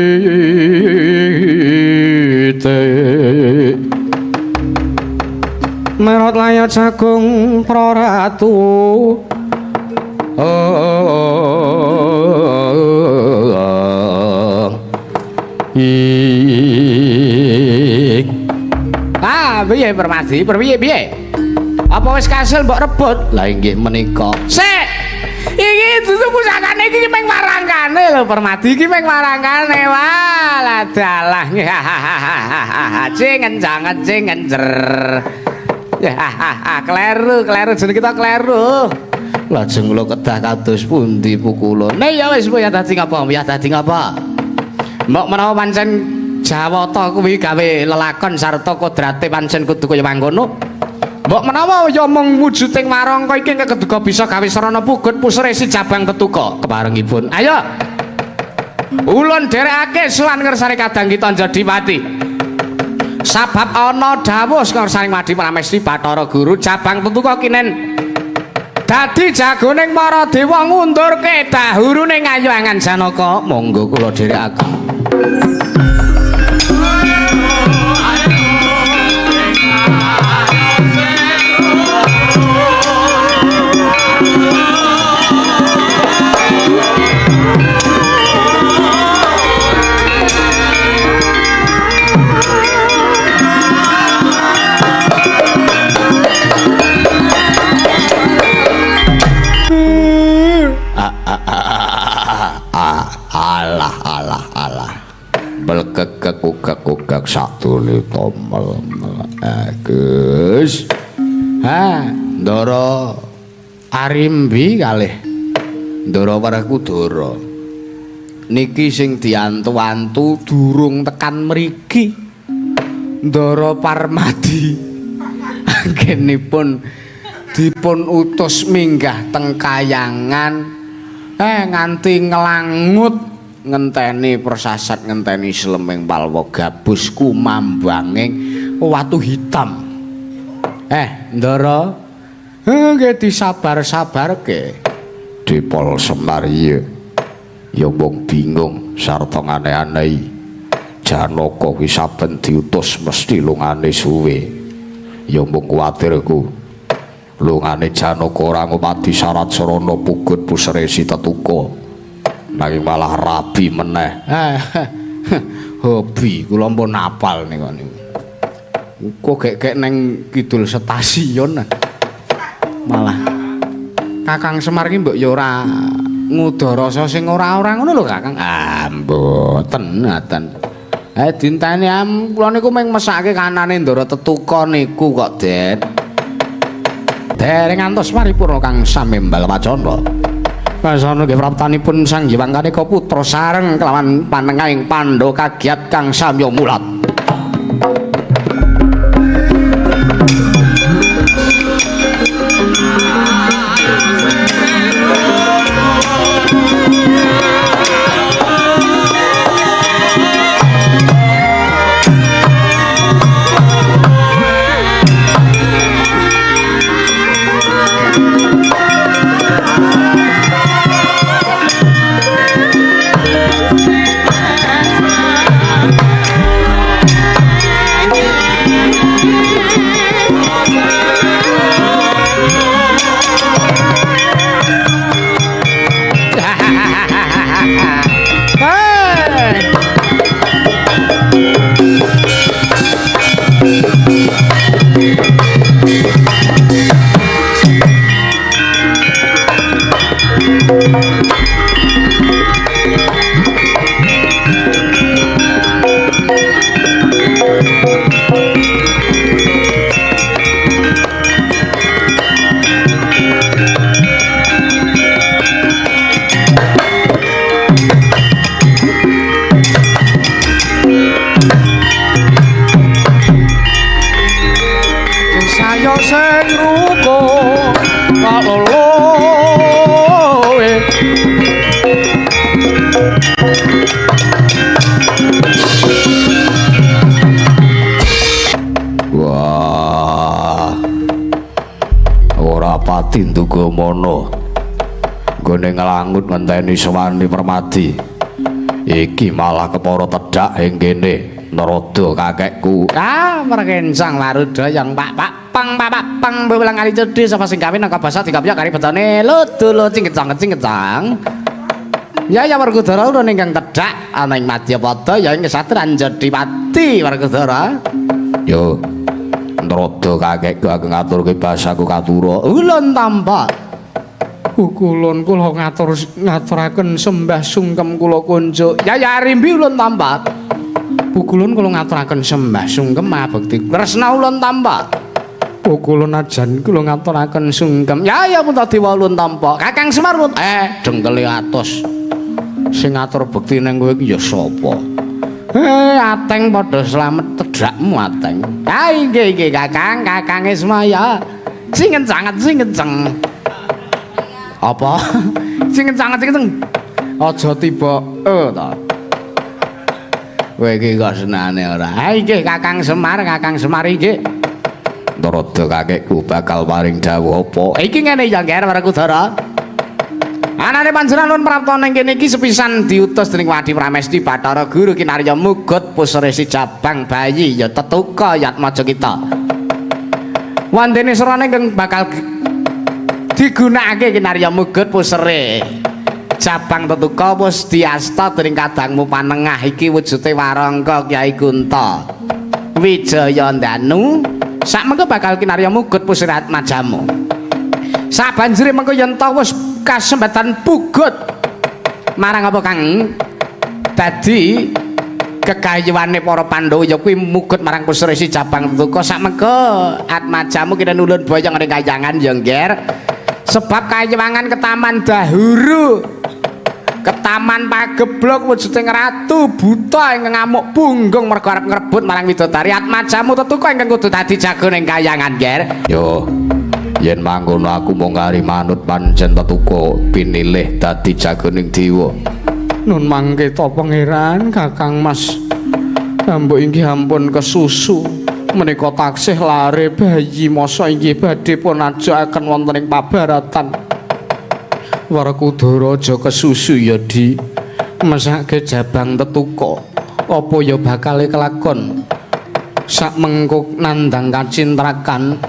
merot layat jagung praratu Ah, piye Permadi? Piye piye? Apa wis kasil mbok rebut? Lah inggih menika. Sik. Iki dudu pusakane iki mung warangkane lho Permadi, iki mung warangkane. Wah, lah dalah. Cing encang cing encer. Ya, kleru, kleru jeneng kita kleru. Lajeng kula kedah kados pundi pukulun? Nek ya wis ya dadi ngapa? Ya dadi ngapa? Mbok menawa pancen Jawata kuwi gawe lelakon sarta kodrate pancen kudu kaya mangkono. Mbok menawa ya mung wujuding warangka iki keduga bisa gawe sarana pugut pusere si Jabang Tetuka keparengipun. Ayo. Ulun dherekake sowan ngersane kadang kita Jodipati. Sabab ana dawuh saka ngersaning Madi Pramesti Bathara Guru Jabang Tetuka kinen dadi jagoning para dewa ngundurke dahurune ngayuangan Janaka. Monggo kula dherekaken. Alah alah alah belkekek ukek-ukek satune tomel Gus. Ha, Ndara Arimbi kalih Ndara Werkudara niki sing diantu-antu durung tekan mriki. Ndara Parmadi anggenipun dipun utus minggah teng kayangan nganti nglangut ngenteni persasat ngenteni sleming palwa gabus kumambanging watu hitam. Ndara nggih disabar-sabarke. Dipol Semar iya ya mung bingung sarta aneh-anehi. Janaka ki saben diutus mesti lungane suwe. Ya mung kuwatirku lungane Janaka ora ngupadi syarat sarana pugut pusere si Tetuka. Nanging malah rabi meneh. Hobi kula pun apal niku niku. Kok gek-gek neng kidul stasiun malah Kakang Semar ki mbok ya ora ngudarasa sing ora-ora ngono lho Kakang. Ah mboten ngaten. Dinteni kula niku mung mesake kanane Ndara Tetuka niku kok, Den. Dereng ngantos paripurna kang samembal wacana. Wasana nggih praptanipun Sang Hyang Kaneka Putra sareng kelawan panengahing Pandha kagiat kang samya mulat. Wah, ora pati nduga mono. Nggone nglangut ngenteni sewani Permadi. Iki malah kepara tedhak ing kene naroda kakekku. Ah, merkencang waruda yang pak pak pang pak pak pang bebelang kali cedhi sapa sing gawe nangka basa digapyak kari betone ludu cingkecang cingkecang. Ya ya Werkudara ulun ingkang tedhak ana ing madyapada ya ing kesatran Jodipati Werkudara. Yo naroda kakekku aku ngaturke basaku katura. Ulun tampa. Kulon kula ngaturaken sembah sungkem kula kunjuk. Ya ya Arimbi ulun tampa. Pukulun kula ngaturaken sembah sungkem abekti kresna ulun tampa. Pukulun ajan kula ngaturaken sungkem. Ya ya Puntadewa ulun tampa. Kakang Semar ulun dengkele atos. Sing ngatur bekti ning kowe iki ya sapa? Ateng padha slamet tedhakmu Ateng. Ha inggih inggih Kakang, Kakang Ismaya. Sing kencang, sing kenceng. Apa? Sing kencang, sing kenceng. Aja tiba to. Kowe iki kok senane ora. Ha inggih Kakang Semar, Kakang Semar inggih. Narada kakekku bakal paring dawuh apa? Iki ngene ya, Nger Werkudara. Anane panjenengan nuwun prapta ning kene iki sepisan diutus dening Wadi Pramesti Bathara Guru kinarya mugut pusere si jabang bayi ya tetuka Yatmaja kita. Wandene serane ingkang bakal digunakake kinarya mugut pusere jabang tetuka wis diasta dening kadangmu panengah iki wujude warangka Kyai Kunta Wijaya Ndanu. Sakmengko bakal kinarya mugut pusere Atmajamu. Sabanjure mengko yen ta wis kasempatan pugut marang apa kang dadi kekayuane para Pandhawa ya kuwi mugut marang pusere si jabang tetuka. Sakmengko Atmajamu kira nulun boyong ring kayangan ya Ngger, sebab kayangan ketaman dahuru ketaman pageblok wujuding ratu buta ingkang ngamuk punggung mergo arep ngrebut marang widodari. Atmajamu tetuka ingkang kudu dadi jago ning kayangan Ngger. Yo yen mangkono aku mung kari manut pancen tetuka pinilih dadi jagoning dewa. Nun mangke ta pangeran Kakang Mas. Mbok inggih ampun kesusu menika taksih lare bayi masa inggih badhe pun ajokaken wonten ing pabaratan. Werkudara aja kesusu ya Di. Mesake jabang tetuka apa ya bakale kelakon sak mengko nandang kacintrakan.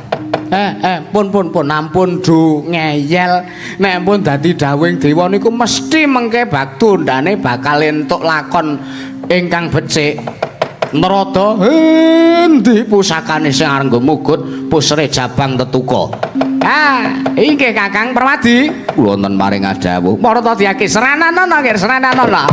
Pun pun pun ampun do ngeyel. Nek pun dadi dawuhing dewa niku mesti mengke baktu ndane bakal entuk lakon ingkang becik. Narada endi pusakane sing arep nggo mugut pusere jabang tetuka? Ah, inggih Kakang Permadi. Kula wonten maring dawuh. Para ta diake seranana nggih, seranana.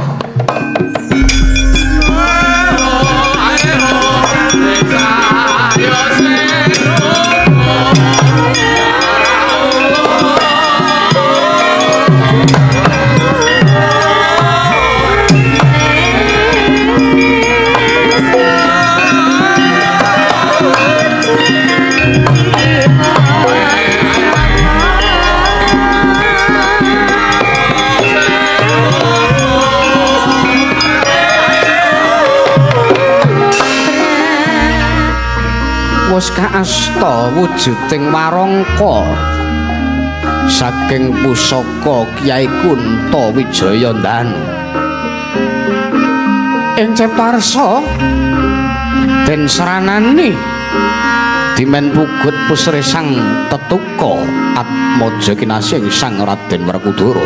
Wis kaasta wujuding warangka saking pusaka Kyai Kunta Wijaya Ndanu. Ing Ciptarsa den seranani dimen pugut pusre sang tetuka Atmaja kinasih Sang Raden Werkudara.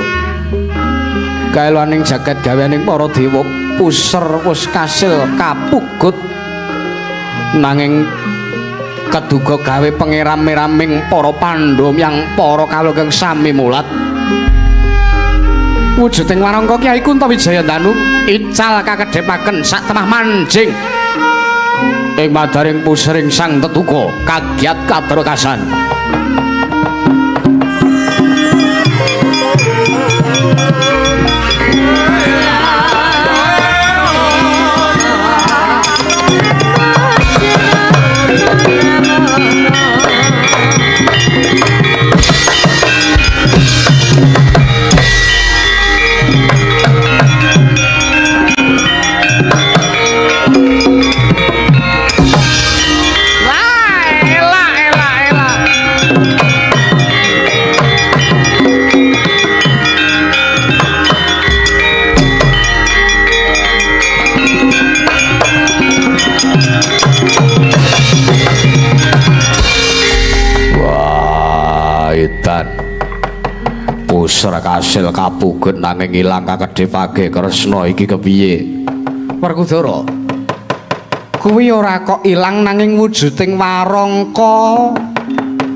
Kaeloaning jagat gaweaning para dewa puser wis kasil kapugut nanging keduga gawe pengeram-eraming para Pandhawa yang para kawula kang sami mulat. Wujuding warangka Kyai Kunta Wijaya Ndanu ical kakedhepaken sak temah manjing ing madaring pusering sang tetuka kagiat katrekasan. Puser kasil kapugut nanging ilang kakedhepake Kresna iki kepiye? Werkudara, kuwi ora kok ilang nanging wujuding warangka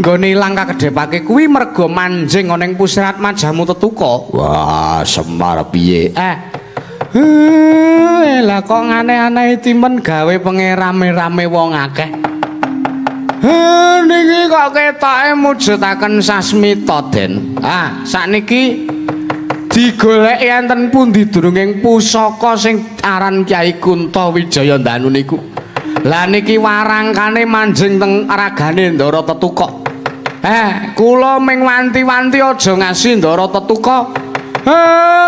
nggone ilang kakedhepake kuwi merga manjing ana ing pusat Atmajamu tetuka. Wah, Semar piye? Lah kok aneh-aneh timen gawe pengerame-rame wong akeh. Niki kok ketoke mujudaken sasmita, Den. Ah, sakniki Digoleki enten pundi durunging pusaka sing aran Kyai Kunta Wijaya Ndanu niku. Lah niki warangkane manjing teng ragane Ndara Tetuka. Kula ming wanti-wanti aja ngasi Ndara Tetuka.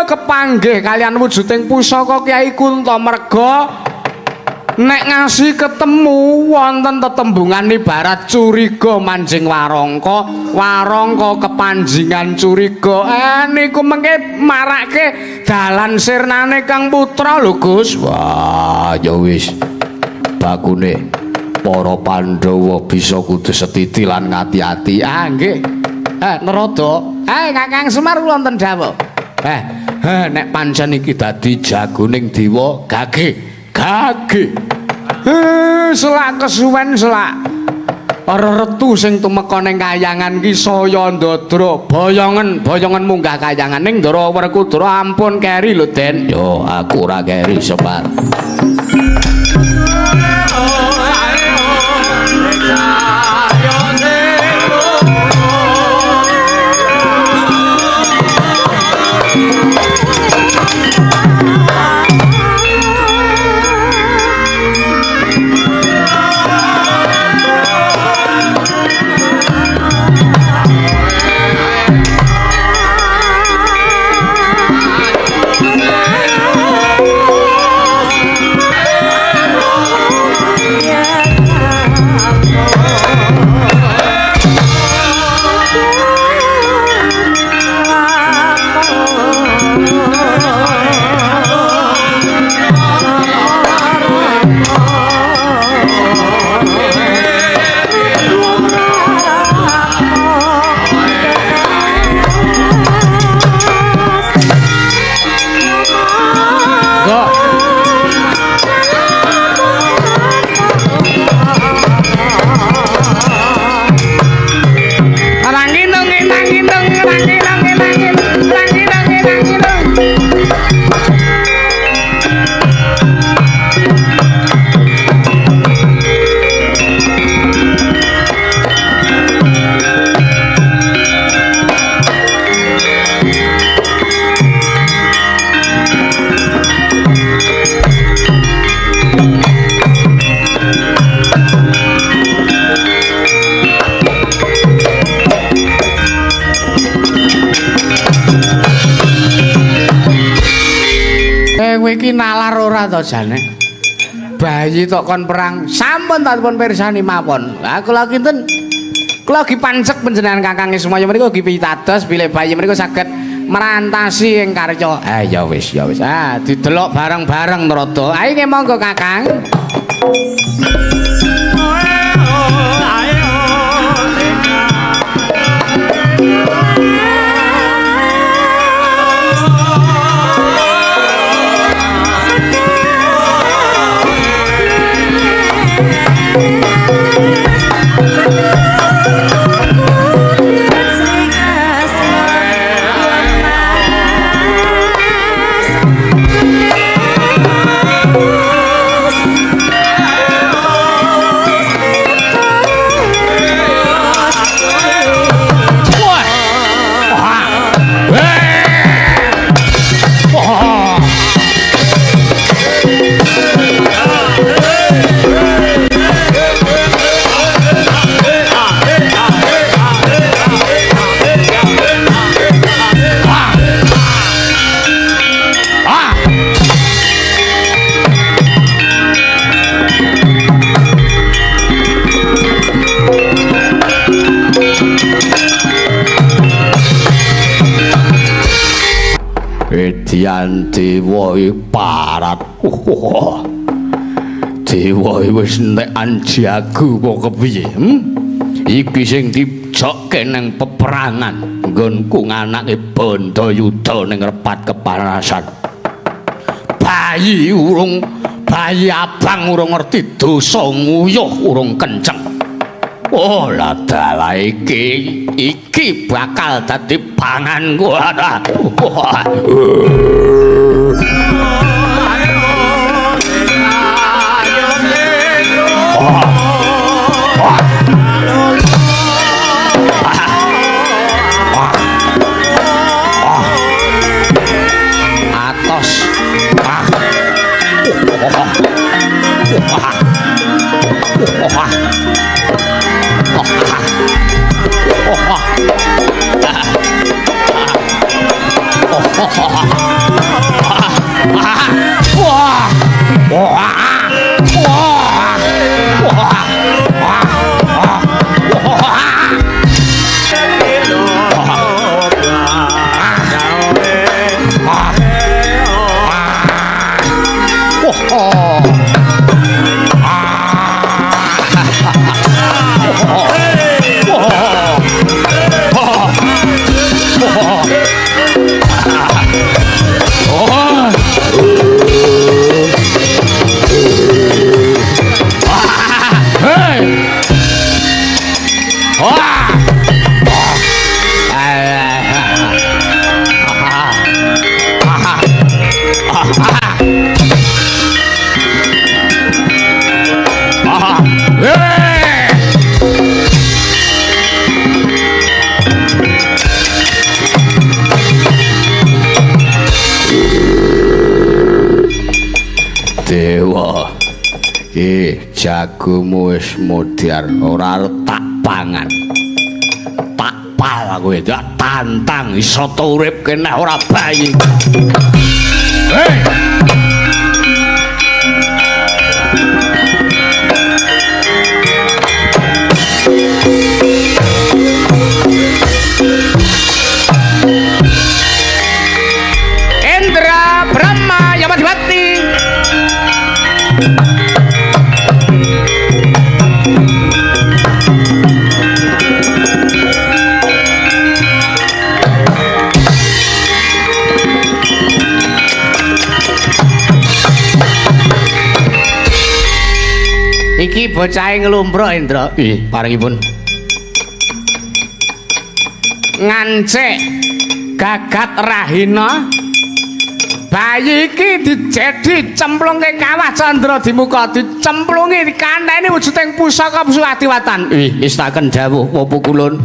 Kepanggih kalian wujuding pusaka Kyai Kunta merga nek ngasi ketemu wonten tetembungan ibarat curiga manjing warangka, warangka kepanjingan curiga. Niku mengke marake dalan sirnane Kang Putra lho Gus. Wah, ya wis. Bakune para Pandhawa bisa kudu setiti lan ngati-ati. Ah nggih. Narada. Kakang Semar kula wonten dawuh. Nek pancen iki dadi jagoning dewa gage. Gage. Selak kesuwen selak. Reretu sing tumeka ning kayangan ki saya ndadra boyongen munggah kayangan ning Ndara Werkudara ampun keri lho Den. Yo aku ora keri Semar. Iki nalar ora to jane. Bayi tok kon perang sampun ta dipun pirsani mawon. Lah kula kinten kula gi pancek panjenengan Kakang Ismaya menika gi pitados bilih bayi menika saged merantasi ing karya. Ya wis, ya wis. Ah didelok bareng-bareng Narada. Ayo nggih monggo Kakang. Edian dewa parat. Dewa wis entekan jago apa kepiye? Iki sing dijokke nang peperangan nggonku nganake Bandayuda ning repat kepanasan. Bayi urung, bayi abang urung ngerti dosa nguyuh urung kenceng. Oh lah dalah iki iki bakal dadi panganku. Jagomu wis modar, ora arep tak pangan. Tak pal kowe, tak tantang iso urip kene ora bayi. Hei. Indra Brahma Yamadipati. Iki bocahe nglumbruk, Indra. Nggih, paringipun. Ngancik gagat rahina. Bayi iki dijedi cemplungke kawah Candra Dimuka, dicemplungi dikanteni wujuding pusaka Suwadiwatan. Nggih, ngestaken dawuh Pukulun.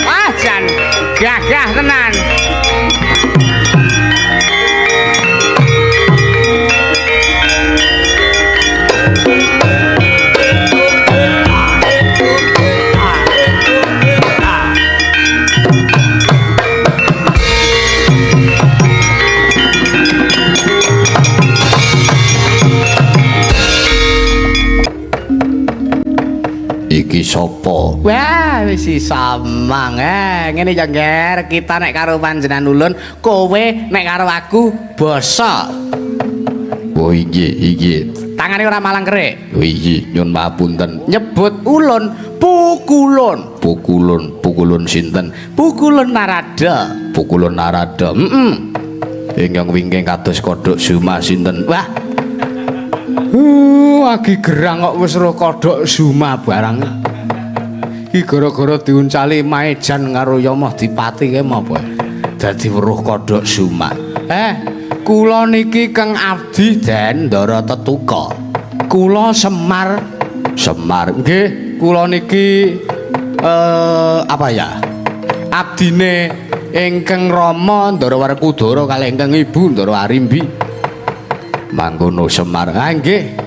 Wah, jan gagah tenan. Iki sapa? Wah, wis samang. Ngene ya, Nger, kita nek karo panjenengan ulun, kowe nek karo aku basa. Oh inggih, inggih. Tangane ora malang kerik. Oh inggih, nyun papunten. Nyebut ulun pukulun. Pukulun, pukulun sinten? Pukulun Narada. Pukulun Narada. Heeh. Ingkang wingking kados kodhok Zuma sinten? Wah. Agi gerang kok wis roh kodhok Zuma barang. Iki gara-gara diuncali maejan karo Yama Dipati kae apa? Dadi weruh kodhok Zuma. Kula niki Kang abdi Den Ndara Tetuka. Kula Semar. Semar. Nggih, kula niki apa ya? Abdine ingkang Rama Ndara Werkudara kalih ingkang Ibu Ndara Arimbi. Mangkono Semar. Ha nggih.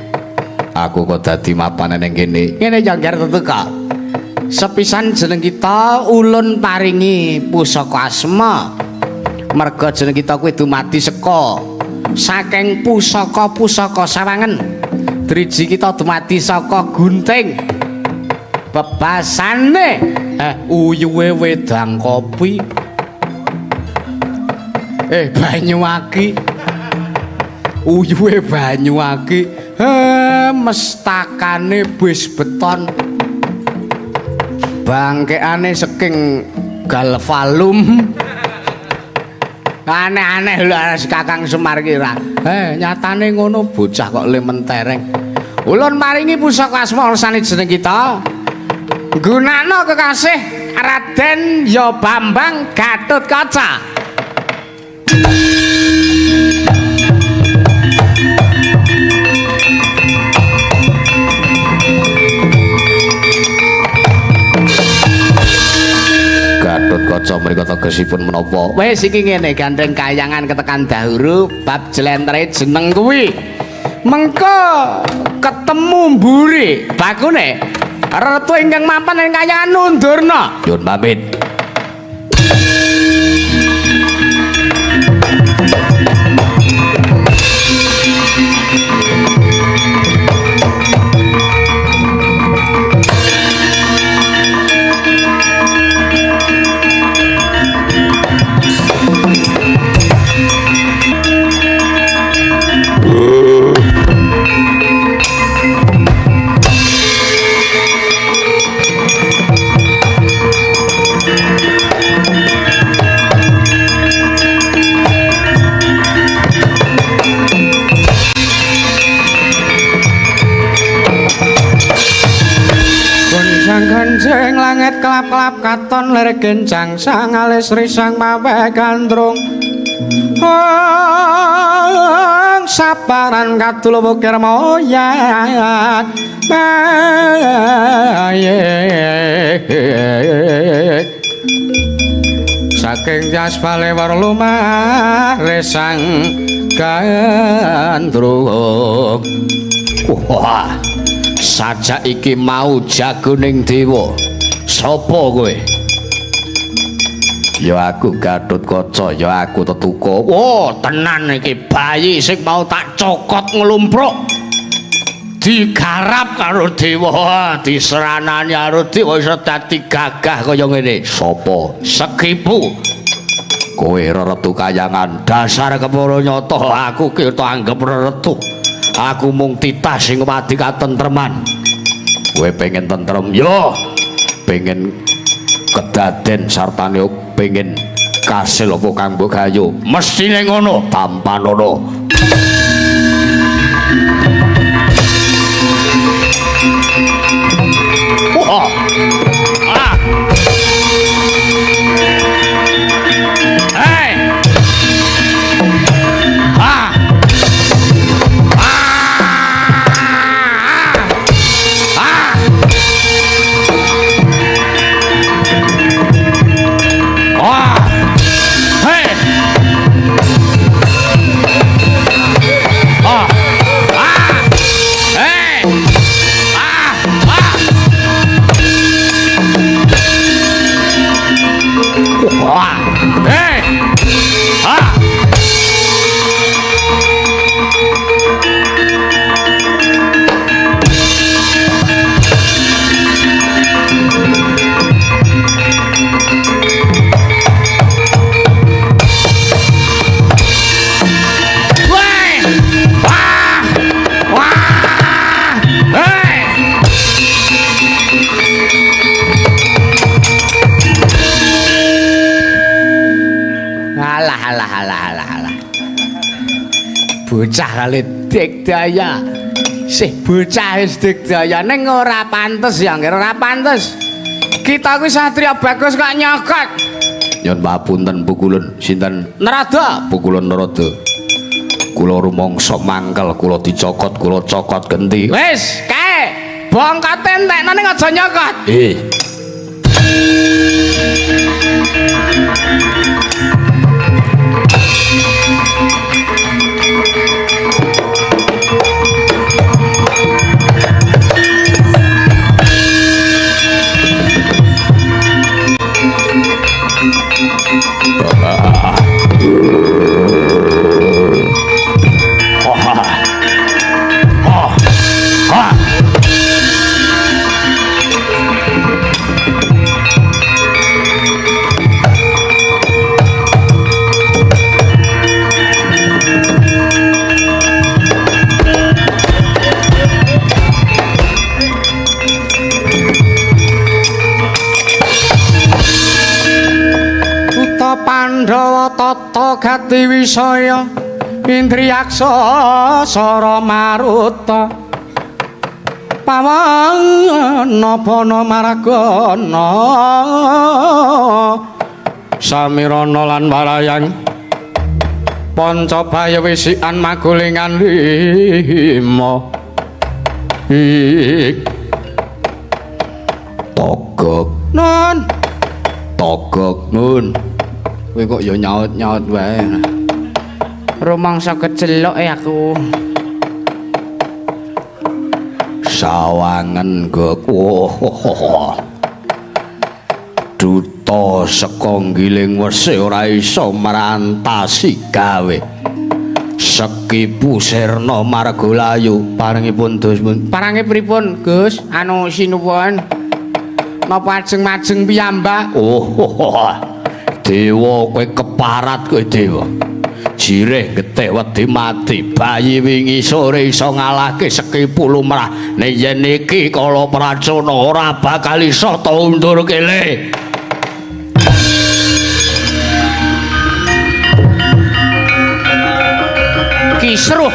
Aku kok dadi mapan ning kene. Ngene ya Ngger Tetuka. Sepisan jeneng kita ulun paringi pusaka asma. Merga jeneng kita kuwi dumadi saka saking pusaka-pusaka sawangen. Driji kita dumadi saka gunting. Bebasane uyuhe wedang kopi. Banyu aki. Uyuhe banyu aki. Mestakane bis beton. Bangkeane saking galvalum. Aneh-aneh lho Kakang Semar ki ra. Nyatane ngono bocah kok le mentereng. Ulun maringi pusaka asma ursane jeneng kita. Gunakno kekasih Raden Ya Bambang Gatotkaca. Gatotkaca mriku tegesipun menapa? Wis iki ngene gandeng kayangan ketekan dahuru bab jlentre jeneng kuwi. Mengko ketemu mburi bakune retu ingkang mapan ing kayangan nundurna. Nyuwun pamit. Kancing langit kelap-kelap katon lir gencang sang alis risang mawe gandrung. Sabaran kadul wukir moyak. Saking jas bale lumah resang gandrung. Wah, sajak iki mau jagoning dewa. Sapa kowe? Ya aku Gatotkaca, ya aku Tetuka. Wah, tenan iki bayi sing mau tak cokot nglumpruk. Digarap karo dewa, diseranani karo dewa iso dadi gagah kaya ngene. Sapa? Sekipu. Kowe reretu kayangan, dasar kepara nyata aku ki tak anggep reretu. Aku mung titah sing ngwadi katentreman. Kowe pengen tentrem? Yo. Pengen kedaden sartane pengen kasil apa kang mbok gayu. Mestine ngono, tampanono. Wah. Ah. Hey. Ah. Alah alah alah alah alah. Bocah kali dikdaya. Sih bocah wis digdaya ning ora pantes ya, Ngger, ora pantes. Kita kuwi satria bagus kok nyokot. Nyun papunten pukulun sinten? Narada. Pukulun Narada. Kula rumangsa mangkel, kula dicokot, kula cokot genti. Wis, kae. Bongkote entekno ning aja nyokot. Pandhawa tata gati wisaya indriyaksa sara maruta pawana bana maragana Samirana lan warayang panca baya wisikan magulingan lima ik togok nun togok nun. Kowe kok ya nyaut-nyaut wae. Rumangsa kecelok ya aku. Sawangen gok. Duta saka Giling Wesi ora iso merantasi gawe. Sekipu sirna margalayu parengipun dos pun. Parange pripun, Gus? Anu sinuwun. Napa ajeng-majeng piyambak? Oh. Dewa kowe keparat kowe dewa. Jireh getih wedi mati. Bayi wingi sore iso ngalahke Sekipu lumrah. Nek yen iki kala pracana ora bakal iso ta undur kele. Kisruh.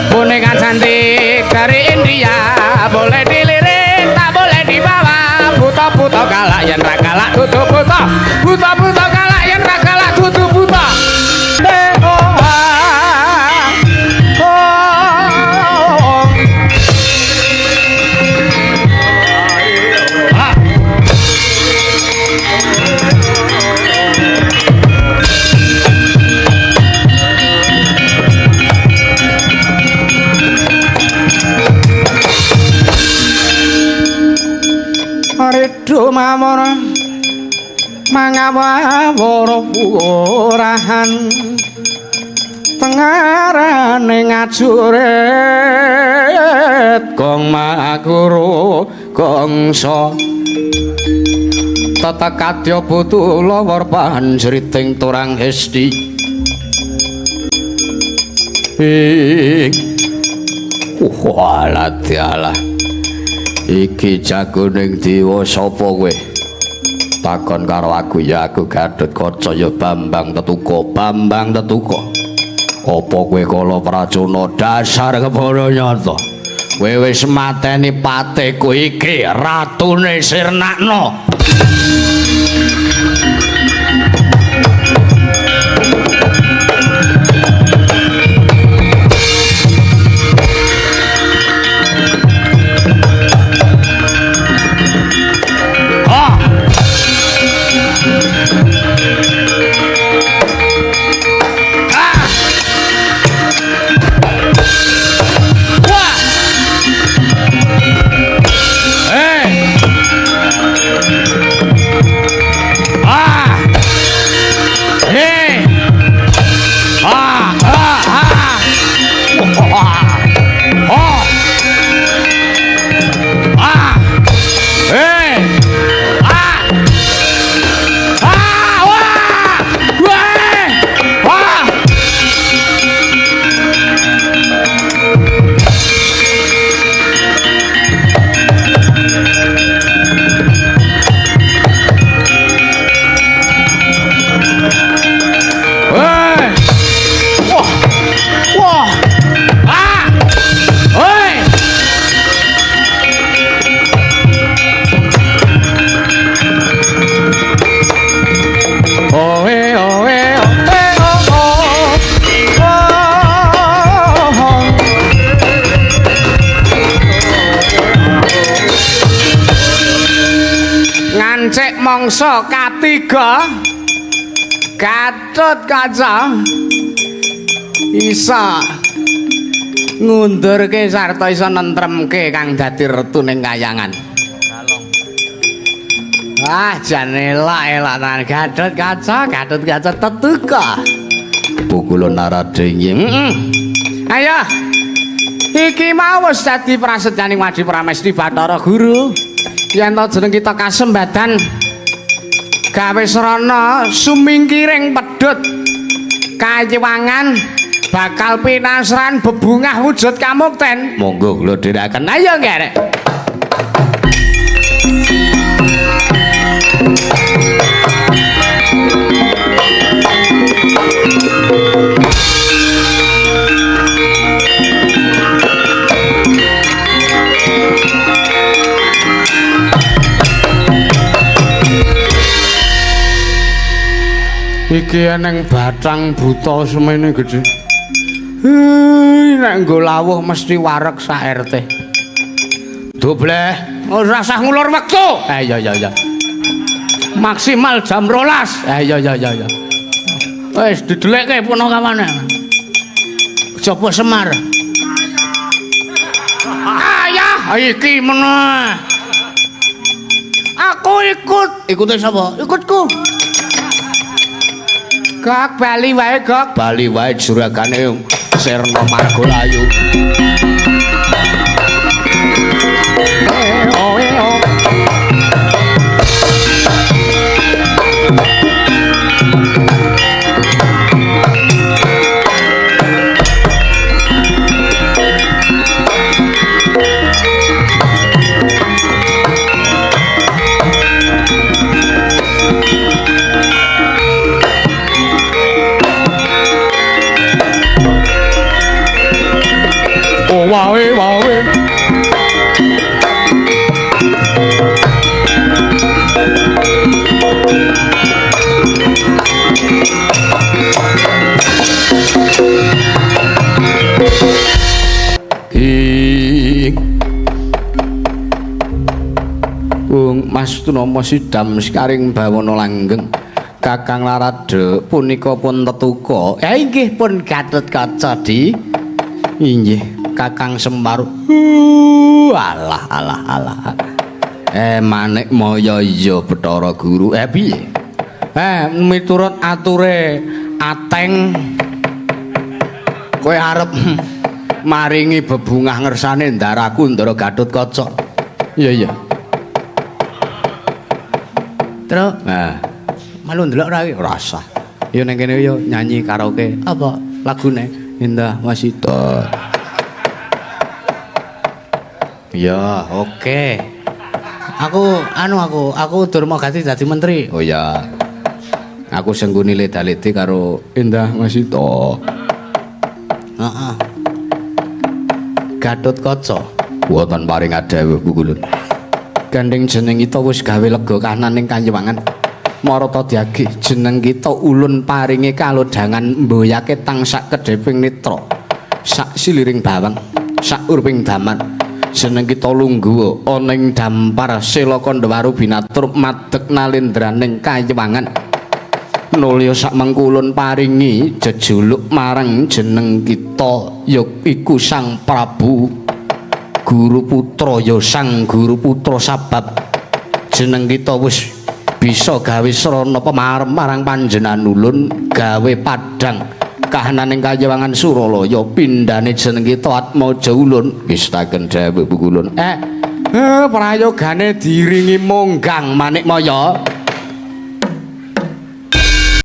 Boneka cantik dari India, boleh dilirik tak boleh dibawa. Buta-buta galak yen ra galak dudu buta. Buta-buta galak yen ra galak dudu buta. Ridu mawon mangawara purahan tengarane ngajurit gong makuru gongso tetekadya butuh lawar panjriting turang hesti ing walah dialah. Iki jagoning dewa sapa kowe? Takon karo aku ya aku Gatotkaca ya Bambang Tetuka, Bambang Tetuka. Apa kowe kala pracana dasar kebara nyata? Kowe wis mateni pateku iki, ratune sirnakno. Ah! mangsa katiga Gatotkaca isa ngundurke sarta isa nentremke kang dadi retu ning kayangan. Wah, jan elak-elak tenan Gatotkaca, Gatotkaca tetuka. Pukulun Narada inggih. Heeh. Ayo. Iki mau wis dadi prasetyaning Wadi Pramesti Bathara Guru. Yen to jeneng kita kasembadan gawe srana sumingkiring pedhut kayiwangan bakal pinasran bebungah wujud kamukten. Monggo kula dherekaken. Ayo ngerek. Iki eneng batang buta semene gedhe. Hei, nek nggo lawuh mesti wareg sak RT. Dobleh, ora usah ngulur wektu. Iya iya iya. Maksimal jam 12. Iya iya iya iya. Wis didelekke punakawane. Coba Semar. Ayah, iki meneh. Aku ikut. Ikute sapa? Ikutku. Gok bali wae, Gok. Bali wae juragane Sirna Margalayu. Oh, oh. Wae wae. Ing Bung Mas Tunama sidam sekaring bawana langgeng. Kakang Narada punika pun tetuka. Inggih pun Gatotkaca di. Inggih Kakang Semar. Alah alah alah. Manik maya iya Bathara Guru. Piye? Miturut ature Ateng kowe arep maringi bebungah ngersane ndaraku Ndara Gatotkaca. Iya iya. Truk. Nah, melu ndelok ra iki? Ora usah. Ya ning kene yo nyanyi karaoke. Apa lagune? Indah Wasita. Ya, oke. Aku anu aku Durmagati dadi menteri. Oh ya. Aku sengguni leda-lede karo Indah Wasita. Heeh. Gatotkaca. Wonten paring dawuh Pukulun. Gandeng jeneng kita wis gawe lega kahanan ing kayiwangan. Marata diagih jeneng kita ulun paringi kalodhangan mboyake tang sak kedheping netra, sak siliring bawang, sak urping daman. Jeneng kita lungguh ana ing dampar sela kandhawaru binatur madeg nalendraning kayiwangan. Nulya sak mengkulun paringi jejuluk marang jeneng kita ya iku Sang Prabu Guru Putra, ya Sang Guru Putra, sabab jeneng kita wis bisa gawe srana pemarem marang panjenengan ulun gawe padhang kahananing kayiwangan Suralaya pindhane jeneng kita Atmaja ulun. Gestaken dawuh Pukulun. Prayogane diiringi monggang Manikmaya.